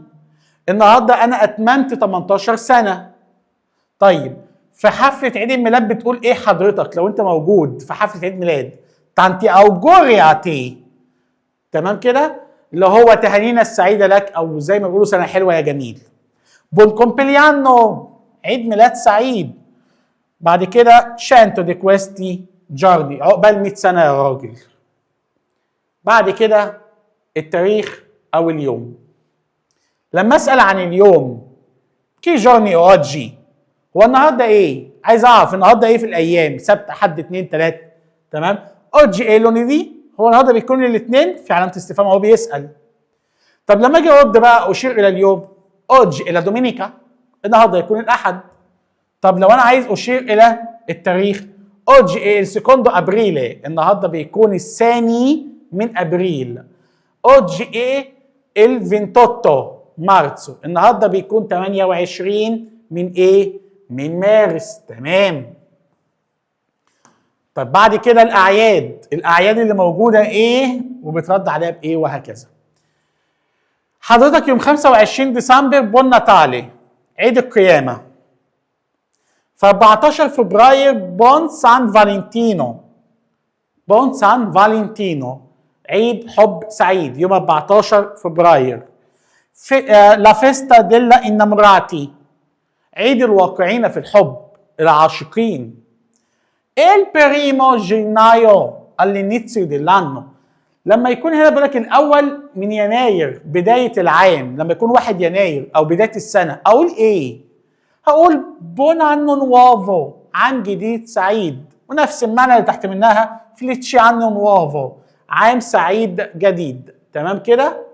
النهارده انا اتممت 18 سنة. طيب في حفلة عيد الميلاد بتقول ايه حضرتك لو انت موجود في حفلة عيد ميلاد؟ tanti auguri a te، تمام كده، اللي هو تهانينا السعيدة لك، او زي ما بيقولوا سنة حلوة يا جميل. buon compleanno، عيد ميلاد سعيد. بعد كده cento di questi giorni، عقبال 100 سنة يا راجل. بعد كده التاريخ او اليوم. لما اسال عن اليوم che giorno è oggi، هو النهارده ايه؟ عايز اعرف النهارده ايه في الايام، سبت، حد، اثنين، ثلاث. تمام. oggi è lunedì، هو النهارده بيكون الاثنين؟ في علامة استفهام، هو بيسال. طب لما اجي ارد بقى اشير الى اليوم، oggi è la domenica، النهارده يكون الاحد. طب لو انا عايز اشير الى التاريخ، oggi è il secondo aprile، النهارده بيكون الثاني من ابريل. oggi è il 28 marzo، النهارده بيكون 28 من ايه؟ من مارس. تمام. طب بعد كده الاعياد، الاعياد اللي موجودة ايه وبترد عليها بايه وهكذا. حضرتك يوم 25 ديسمبر buon Natale، عيد القيامة. في 14 فبراير buon San Valentino، buon San Valentino، عيد حب سعيد يوم 14 فبراير. في la festa degli innamorati، عيد الواقعين في الحب، العاشقين. il primo gennaio all'inizio dell'anno، لما يكون هنا بيقول لك الاول من يناير بداية العام، لما يكون 1 يناير او بداية السنة، اقول ايه؟ هقول buon anno nuovo، عام جديد سعيد، ونفس المعنى اللي تحت منها felice anno nuovo، عام سعيد جديد. تمام كده؟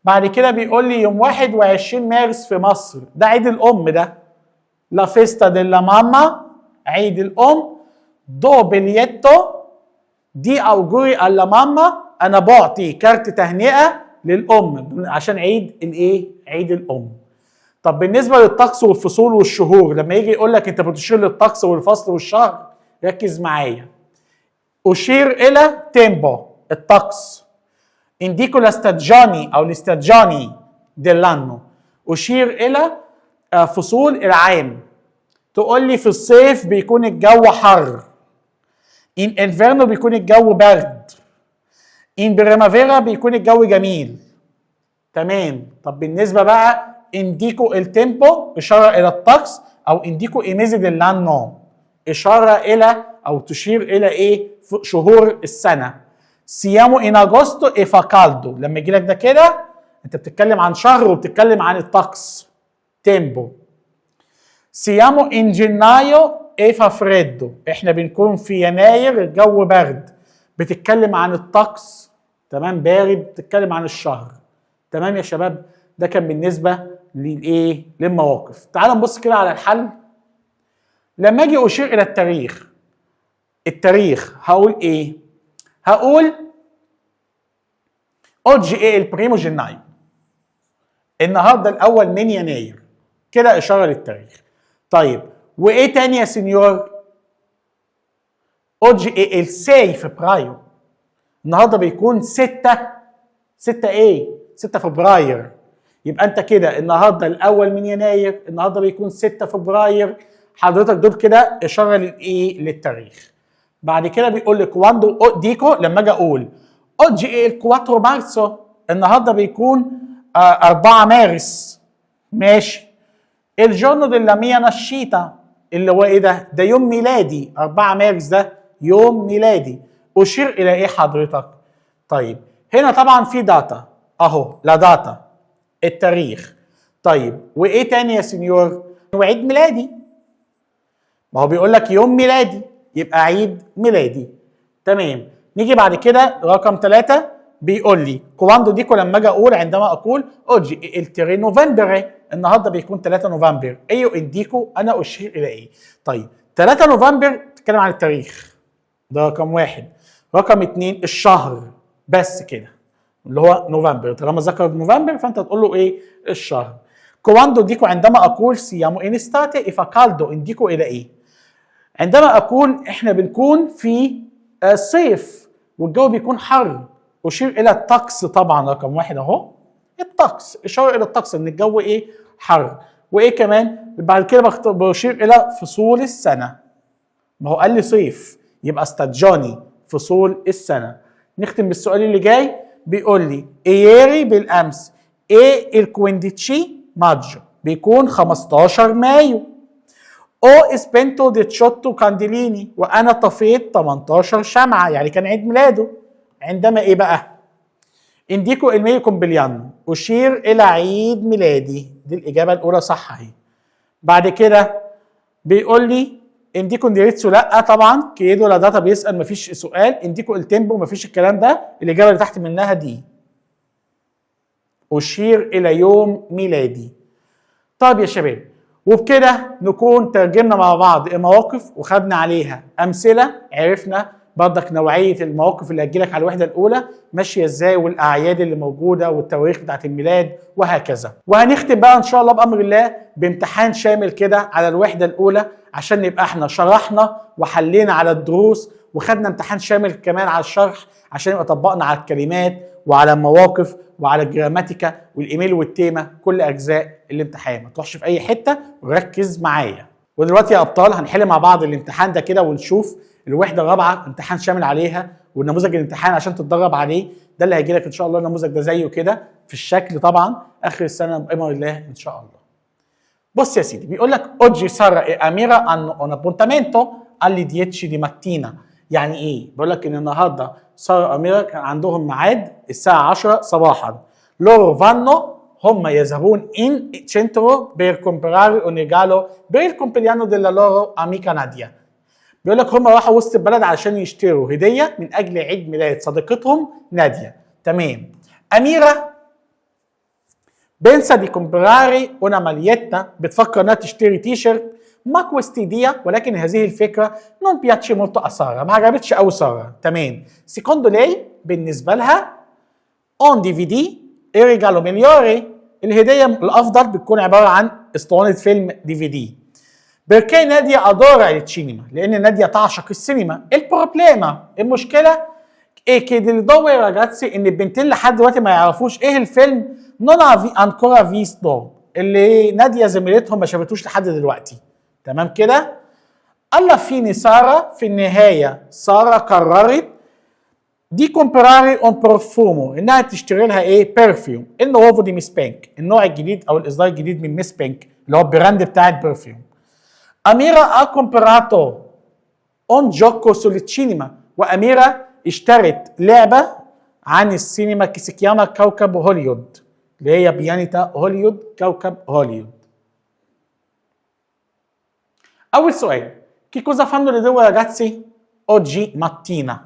بعد كده بيقول لي يوم 21 مارس في مصر، ده عيد الام، ده la festa della mamma، عيد الام. do biglietto di auguri alla mamma، انا بعطي كارت تهنئة للام عشان عيد الايه؟ عيد الام. طب بالنسبة للطقس والفصول والشهور، لما يجي يقول لك انت بتشير للطقس والفصل والشهر، ركز معايا. اشير الى tempo، الطقس. Indico la stagioni او le stagioni dell'anno، اشير الى فصول العام. تقول لي في الصيف بيكون الجو حر، in inverno بيكون الجو برد، in primavera بيكون الجو جميل. تمام. طب بالنسبة بقى indico il tempo اشارة الى الطقس، او indico i mesi dell'anno اشارة الى او تشير الى ايه؟ شهور السنة. Siamo in agosto e fa caldo، لما يجي لك ده كده انت بتتكلم عن شهر وبتتكلم عن الطقس tempo. Siamo in gennaio e fa freddo، احنا بنكون في يناير الجو برد، بتتكلم عن الطقس، تمام، بارد، بتتكلم عن الشهر. تمام يا شباب، ده كان بالنسبة للايه؟ للمواقف. تعال نبص كده على الحل. لما اجي اشير الى التاريخ، التاريخ هقول ايه؟ هقول oggi è il primo gennaio، النهارده الاول من يناير، كده اشارة للتاريخ. طيب وايه تاني يا signor؟ Oggi è il 6 febbraio، النهارده بيكون 6، 6 ايه؟ 6 فبراير. يبقى انت كده النهارده الاول من يناير، النهارده بيكون 6 فبراير، حضرتك دول كده اشارة للايه؟ للتاريخ. بعد كده بيقول لك quando dico، لما اجي اقول oggi è il 4 marzo، النهارده بيكون 4 مارس، ماشي. Il giorno della mia nascita، اللي هو ايه ده؟ ده يوم ميلادي، 4 مارس ده يوم ميلادي. اشير الى ايه حضرتك؟ طيب هنا طبعا في data اهو، la data التاريخ. طيب وايه تاني يا signor؟ وعيد ميلادي، ما هو بيقول لك يوم ميلادي يبقى عيد ميلادي. تمام. نيجي بعد كده رقم 3 بيقول لي quando dico، لما اجي اقول، عندما اقول oggi il 3 novembre، النهارده بيكون 3 نوفمبر، io indico انا اشير الى ايه؟ طيب 3 نوفمبر تتكلم عن التاريخ، ده رقم واحد. رقم اتنين الشهر بس كده اللي هو نوفمبر، طالما ذكر نوفمبر فانت تقول له ايه؟ الشهر. Quando dico، عندما اقول siamo in estate e fa caldo، indico الى ايه؟ عندما اقول احنا بنكون في الصيف والجو بيكون حر، اشير الى الطقس طبعا، رقم واحد اهو الطقس، اشارة الى الطقس ان الجو ايه؟ حر. وايه كمان؟ بعد كده بشير الى فصول السنة، ما هو قال لي صيف يبقى stagioni فصول السنة. نختم بالسؤال اللي جاي، بيقول لي ieri بالامس è il 15 maggio، بيكون 15 مايو، ho spento 18 candeline، وانا طفيت 18 شمعة، يعني كان عيد ميلاده. عندما ايه بقى؟ Indico il mio compleanno، اشير الى عيد ميلادي، دي الاجابة الاولى صح اهي. بعد كده بيقول لي indico indirizzo، لا طبعا، chiedo la data بيسال مفيش سؤال، indico il tempo مفيش الكلام ده، الاجابة اللي تحت منها دي اشير الى يوم ميلادي. طيب يا شباب، وبكده نكون ترجمنا مع بعض المواقف وخدنا عليها امثله، عرفنا برضك نوعية المواقف اللي هتجيلك على الوحدة الاولى ماشية ازاي، والاعياد اللي موجودة والتواريخ بتاعت الميلاد وهكذا. وهنختم بقى ان شاء الله بامر الله بامتحان شامل كده على الوحدة الاولى، عشان نبقى احنا شرحنا وحلينا على الدروس وخدنا امتحان شامل كمان على الشرح، عشان يبقى طبقنا على الكلمات وعلى المواقف وعلى ال grammatica والايميل وال tema، كل اجزاء الامتحان. ما تروحش في اي حتة وركز معايا. ودلوقتي يا ابطال هنحل مع بعض الامتحان ده كده، ونشوف الوحدة الرابعة امتحان شامل عليها والنموذج الامتحان عشان تتدرب عليه. ده اللي هيجي لك ان شاء الله، النموذج ده زيه كده في الشكل طبعا اخر السنة بامر الله ان شاء الله. بص يا سيدي، بيقول لك oggi Sara e Amira hanno un appuntamento alle 10 di mattina. يعني ايه؟ بيقول لك ان النهارده ساره واميره كان عندهم ميعاد الساعة 10 صباحا. Loro vanno، هم يذهبون، in centro per comprare un regalo per il compleanno della loro amica Nadia. بيقول لك هم راحوا وسط البلد عشان يشتروا هديه من اجل عيد ميلاد صديقتهم ناديه. تمام. اميره pensa di comprare una maglietta، بتفكر انها تشتري تي شيرت، ma questa idea، ولكن هذه الفكرة non piace molto a Sara، ما عجبتش قوي ساره. تمام. Secondo lei، بالنسبة لها، un DVD il regalo migliore، الهدية الافضل بتكون عبارة عن اسطوانة فيلم DVD، perché Nadia adora il cinema، لان ناديه تعشق السينما. Il problema، المشكله، E che le due ragazze، ان البنتين لحد دلوقتي ما يعرفوش ايه الفيلم، non ancora visto، اللي ناديه زميلتهم ما شافتوش لحد دلوقتي. تمام كده. Alla fine ساره، في النهاية ساره قررت di comprare un profumo، انها تشتري لها ايه؟ perfume il nuovo di Miss Pink، النوع الجديد او الاصدار الجديد من Miss Pink اللي هو ال brand بتاع ال perfume. اميره ha comprato un gioco sul cinema، واميره اشترت لعبه عن السينما che si chiama كوكب هوليود، اللي هي pianeta هوليود، كوكب هوليود. اول سؤال: che cosa fanno le due ragazze oggi mattina؟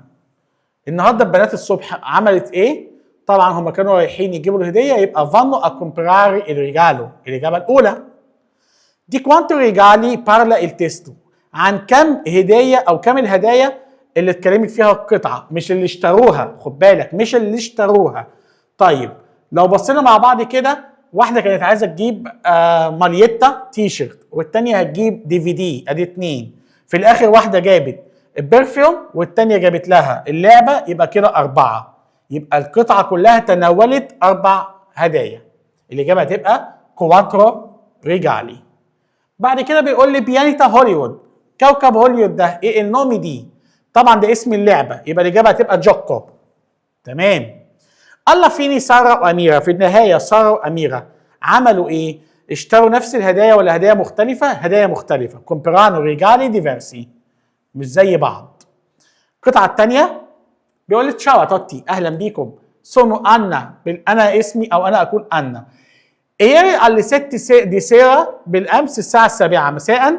النهارده البنات الصبح عملت ايه؟ طبعا هم كانوا رايحين يجيبوا الهديه، يبقى vanno a comprare il regalo، الاجابة الاولى. Di quanti regali parla il testo؟ عن كم هديه او كم الهدايا اللي اتكلمت فيها القطعه؟ مش اللي اشتروها، خد بالك، مش اللي اشتروها. طيب لو بصينا مع بعض كده، واحدة كانت عايزه تجيب maglietta تي شيرت، والتانية هتجيب DVD، ادي اتنين. في الاخر واحدة جابت ال perfume والتانية جابت لها اللعبه، يبقى كده اربعه. يبقى القطعة كلها تناولت اربع هدايا. الاجابة هتبقى quattro regali. بعد كده بيقول لي pianeta هوليوود، كوكب هوليوود ده ايه؟ Il nome di، طبعا ده اسم اللعبه، يبقى الاجابة هتبقى gioco. تمام. Alla fine ساره واميره، في النهاية ساره واميره عملوا ايه؟ اشتروا نفس الهدايا ولا هدايا مختلفة؟ هدايا مختلفه، comprano regali diversi، مش زي بعض. القطعة الثانية بيقول لي ciao a tutti، اهلا بيكم، sono Anna، انا اسمي او انا اكون انا. Ieri alle 7 di sera، بالامس الساعة 7 مساء،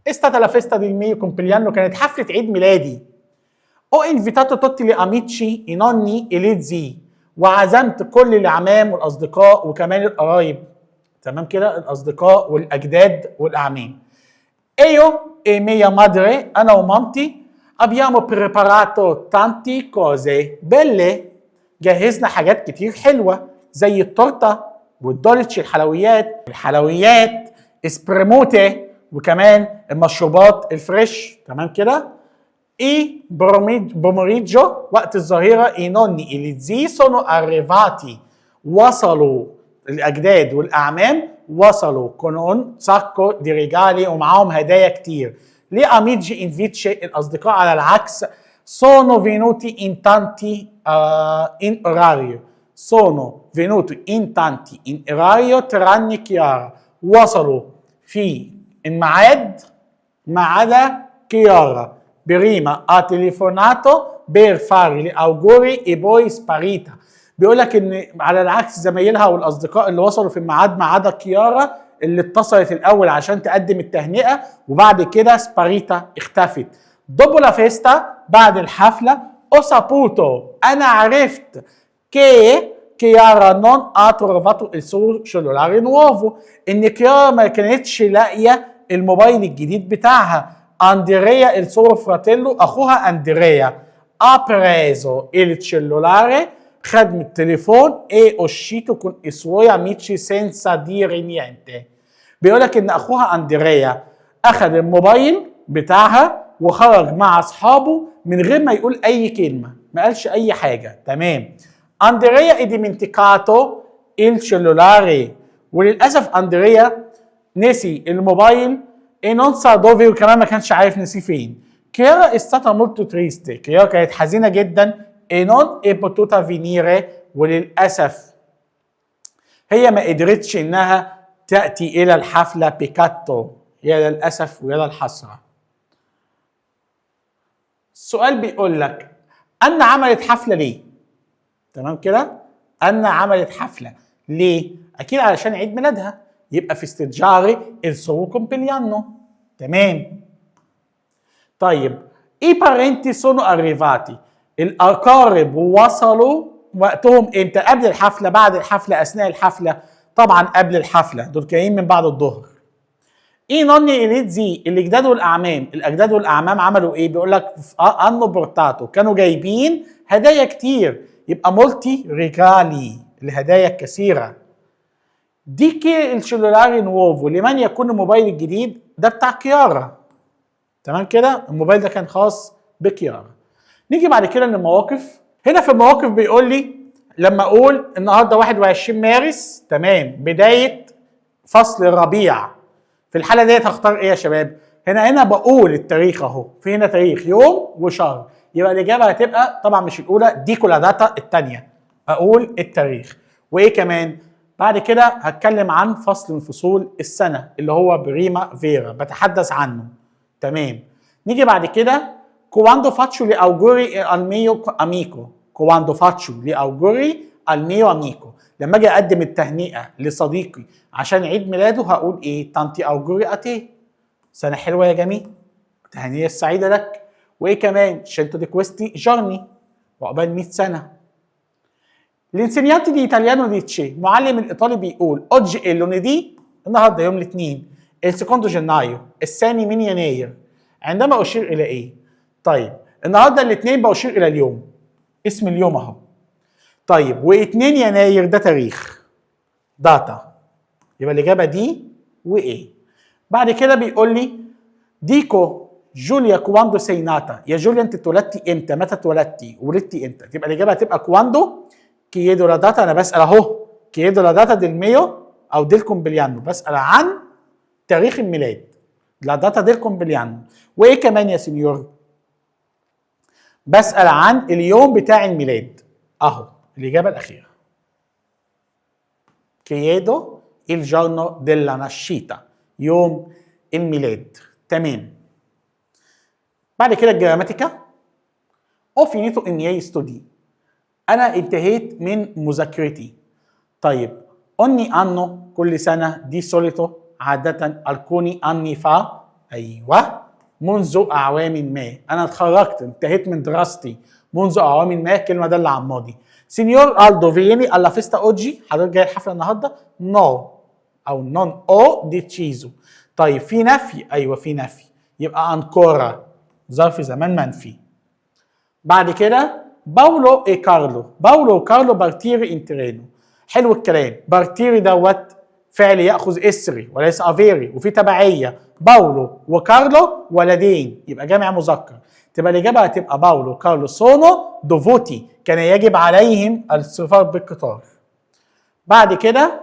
è stata la festa del mio compleanno، كانت حفلة عيد ميلادي. Ho invitato tutti gli amici، i nonni e gli zii، وعزمت كل الاعمام والاصدقاء وكمان القرايب. تمام كده، الاصدقاء والاجداد والاعمام. Io e mia madre، انا ومامتي، abbiamo preparato tante cose belle، جهزنا حاجات كتير حلوة زي التورتة وال dolci الحلويات، الحلويات spremute، وكمان المشروبات ال fresh. تمام كده. Il pomeriggio، وقت الظهيرة، i nonni e gli zii sono arrivati، وصلوا الأجداد والأعمام، وصلوا con un sacco di regali، ومعاهم هدايا كتير. Gli amici invece، الأصدقاء على العكس، sono venuti in tanti in orario، sono venuti in tanti in orario tranne Chiara، وصلوا في الميعاد ما عدا كيارا. Prima ha telefonato per fare gli auguri e poi sparita. بيقول لك ان على العكس زمايلها والاصدقاء اللي وصلوا في الميعاد ما عدا كيارا اللي اتصلت الاول عشان تقدم التهنئة وبعد كده sparita، اختفت. Dopo la festa، بعد الحفله، ho saputo، انا عرفت، che Chiara non ha trovato il suo cellulare nuovo، ان كيارا ما كانتش لاقيه الموبايل الجديد بتاعها. Andrea، il suo fratello، اخوها اندريا، ha preso il cellulare، خد من التليفون، è uscito con i suoi amici senza dire niente. بيقول لك ان اخوها اندريا اخذ الموبايل بتاعها وخرج مع اصحابه من غير ما يقول اي كلمه، ما قالش اي حاجه. تمام. Andrea ha dimenticato il cellulare، وللاسف اندريا نسي الموبايل، e non sa dove، وكمان ما كانش عارف نسيه فين. Chiara è stata molto triste، كيارا كانت حزينة جدا، e non è potuta venire، وللاسف هي ما قدرتش انها تاتي الى الحفله. Peccato، يا للاسف ويا للحسره. السؤال بيقول لك أن عملت حفلة ليه؟ تمام كده؟ أن عملت حفلة ليه؟ أكيد علشان عيد ميلادها، يبقى festeggiare il suo compleanno. تمام. طيب i parenti sono arrivati، الأقارب وصلوا وقتهم امتى؟ قبل الحفلة، بعد الحفلة، أثناء الحفلة؟ طبعا قبل الحفلة، دول جايين من بعد الظهر. I nonni e gli zii، الاجداد والاعمام، الاجداد والاعمام عملوا ايه؟ بيقول لك hanno portato، كانوا جايبين هدايا كتير، يبقى molti regali، الهدايا الكثيره. Di chi è il cellulare nuovo؟ لمن يكون الموبايل الجديد ده؟ بتاع كيارا. تمام كده، الموبايل ده كان خاص بكيارا. نيجي بعد كده للمواقف. هنا في المواقف بيقول لي لما اقول النهارده 21 مارس، تمام، بداية فصل الربيع، في الحالة ديت هختار ايه يا شباب؟ هنا بقول التاريخ اهو، في هنا تاريخ يوم وشهر، يبقى الاجابة هتبقى طبعا مش الاولى، dico la data الثانية، اقول التاريخ. وايه كمان؟ بعد كده هتكلم عن فصل من فصول السنة اللي هو primavera، بتحدث عنه. تمام. نيجي بعد كده quando faccio gli auguri al mio amico، quando faccio gli auguri al mio amico، لما اجي اقدم التهنئة لصديقي عشان عيد ميلاده هقول ايه؟ tanti auguri a te، سنة حلوة يا جميل، تهنئة السعيدة لك. وايه كمان؟ cento di questi giorni، وعقبال 100 سنة. L'insegnante di italiano dice، معلم الايطالي بيقول oggi è lunedì، النهارده يوم الاثنين، il secondo gennaio، الثاني من يناير. عندما اشير الى ايه؟ طيب النهارده الاثنين بشير الى اليوم، اسم اليوم اهو. طيب و2 يناير ده تاريخ، data، يبقى الاجابة D و A. بعد كده بيقول لي dico Giulia quando sei nata، يا جوليا انت اتولدتي امتى؟ متى اتولدتي؟ ولدتي امتى؟ تبقى الاجابة هتبقى quando chiedo la data، انا بسال اهو، chiedo la data del mio او del compleanno، بسال عن تاريخ الميلاد، la data del compleanno. وايه كمان يا signor؟ بسال عن اليوم بتاع الميلاد اهو، الاجابة الاخيرة chiedo il giorno della nascita، يوم الميلاد. تمام. بعد كده ال grammatica، ho finito i miei studi، انا انتهيت من مذاكرتي. طيب ogni anno كل سنة، di solito عادة، alcuni anni fa، ايوه منذ اعوام ما، انا اتخرجت انتهيت من دراستي منذ اعوام ما، كلمة دالة على الماضي. Signor Aldo vieni alla festa oggi، حضرتك جاي الحفلة النهارده؟ no او non ho deciso. طيب في نفي؟ ايوه في نفي، يبقى ancora ظرف زمان منفي. بعد كده Paolo e Carlo، باولو وكارلو partire in treno. حلو الكلام، partire دوت فعل ياخذ essere وليس avere، وفي تبعية، باولو وكارلو ولدين، يبقى جمع مذكر، تبقى الاجابة هتبقى Paolo Carlo sono dovuti، كان يجب عليهم السفر بالقطار. بعد كده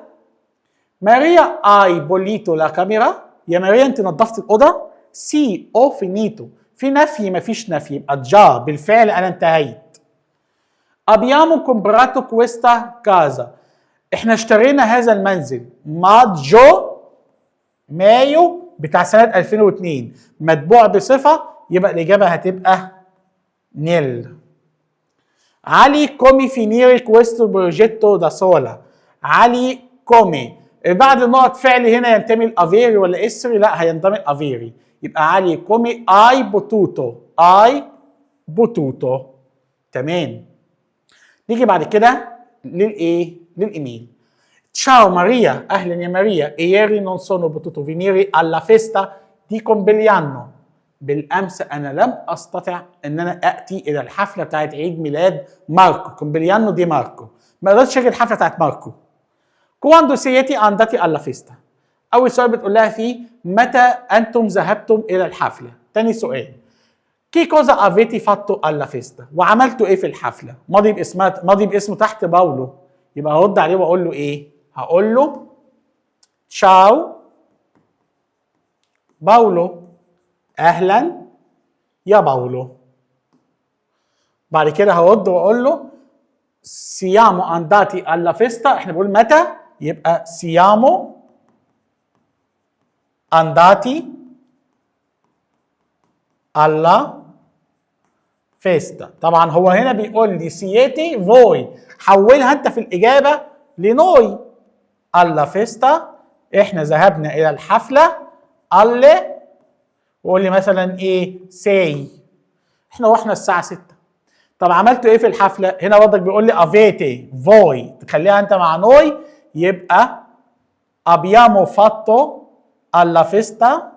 Maria hai pulito la camera، يا ماريا انت نظفت الاوضة؟ sì ho finito، في نفي؟ مفيش نفي، يبقى già بالفعل انا انتهيت. Abbiamo comprato questa casa، احنا اشترينا هذا المنزل maggio مايو بتاع سنة 2002، متبوع بصفة، يبقى الإجابة هتبقى nel. علي come finire questo progetto da sola، علي come بعد النقط فعل هنا ينتمي ل avere ولا essere؟ لا هينتمي ل avere، يبقى علي come hai potuto، hai potuto. تمام. نيجي بعد كده للايه؟ للايميل. Ciao Maria، اهلا يا ماريا، ieri non sono potuto venire alla festa di compleanno، بالامس انا لم استطع ان انا اتي الى الحفلة بتاعت عيد ميلاد ماركو، compleanno di Marco، ما قدرتش اجي الحفلة بتاعت ماركو. Quando siete andati alla festa، اول سؤال بتقول لها فيه متى انتم ذهبتم الى الحفلة. تاني سؤال che cosa avete fatto alla festa، وعملتوا ايه في الحفلة. ماضي باسمها، ماضي باسمه تحت باولو، يبقى هرد عليه واقول له ايه؟ هقول له ciao Paolo، اهلا يا باولو. بعد كده هرد واقول له siamo andati alla festa، احنا بنقول متى، يبقى siamo andati alla festa. طبعا هو هنا بيقول لي siete voi، حولها انت في الاجابة ل noi. alla festa احنا ذهبنا الى الحفلة، alle وقول لي مثلا ايه sei، احنا رحنا الساعة 6. طب عملتوا ايه في الحفلة؟ هنا برضك بيقول لي avete voi، تخليها انت مع noi، يبقى abbiamo fatto alla festa،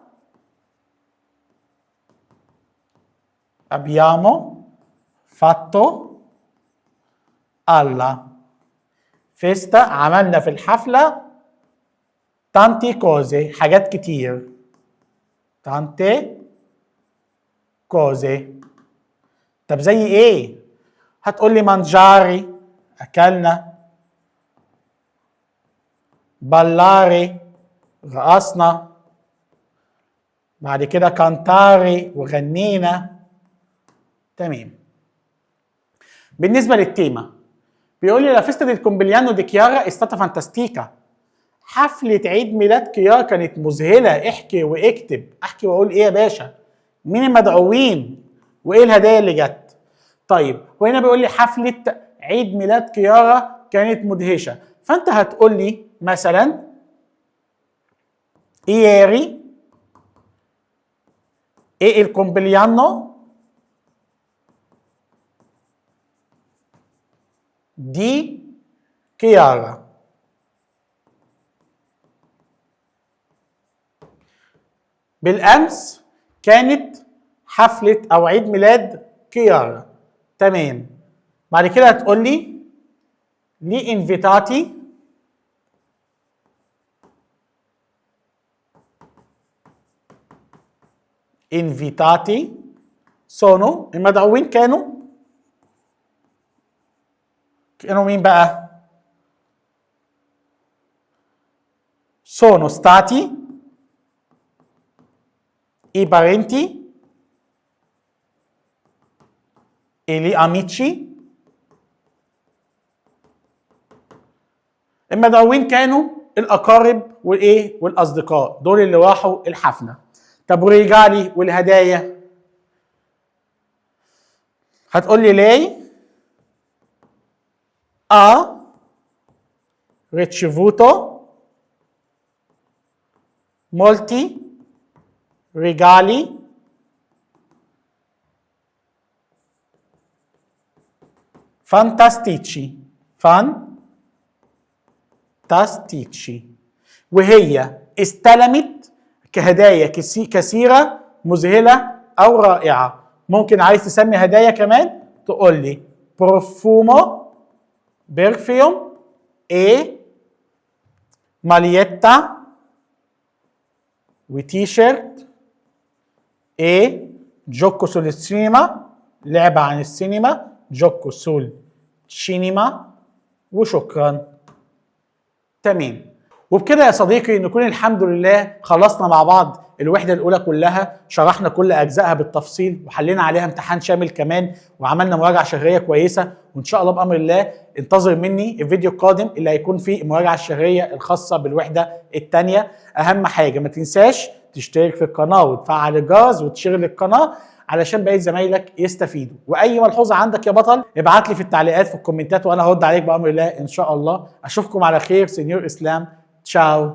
abbiamo fatto alla festa، عملنا في الحفلة tante cose، حاجات كتير، tante cose. طب زي ايه؟ هتقول لي mangiare اكلنا، ballare رقصنا، بعد كده cantare وغنينا. تمام. بالنسبة لل tema بيقول لي la festa del compleanno di Chiara è stata fantastica. حفلة عيد ميلاد كيارا كانت مذهلة. احكي واكتب. احكي واقول ايه يا باشا؟ مين المدعوين؟ وايه الهدايا اللي جت؟ طيب وهنا بيقول لي حفلة عيد ميلاد كيارا كانت مدهشة، فانت هتقول لي مثلا ieri è il compleanno di Chiara. بالأمس كانت حفلة أو عيد ميلاد كيارا. تمام. بعد كده هتقول لي gli invitati invitati sono المدعوين كانوا مين بقى؟ sono stati i parenti e gli amici. المدعوين كانوا الأقارب والإيه؟ والأصدقاء، دول اللي راحوا الحفلة. طب و regali والهدايا؟ هتقول لي lei ha ricevuto molti regali fantastici fantastici. وهي استلمت كهدايا كثيرة مذهلة أو رائعة. ممكن عايز تسمي هدايا كمان تقول لي profumo perfume e maglietta و t-shirt e gioco sul cinema لعبة عن السينما gioco sul cinema. وشكرا. تمام. وبكده يا صديقي نكون الحمد لله خلصنا مع بعض الوحدة الأولى كلها، شرحنا كل أجزائها بالتفصيل وحلينا عليها امتحان شامل كمان، وعملنا مراجعة شهرية كويسة. وإن شاء الله بأمر الله انتظر مني الفيديو القادم اللي هيكون فيه المراجعة الشهرية الخاصة بالوحدة الثانية. أهم حاجة ما تنساش تشترك في القناة وتفعل الجرس وتشير للقناة علشان بقية زمايلك يستفيدوا. وأي ملحوظة عندك يا بطل ابعت لي في التعليقات في الكومنتات وأنا هرد عليك بأمر الله إن شاء الله. أشوفكم على خير. signor إسلام، تشاو.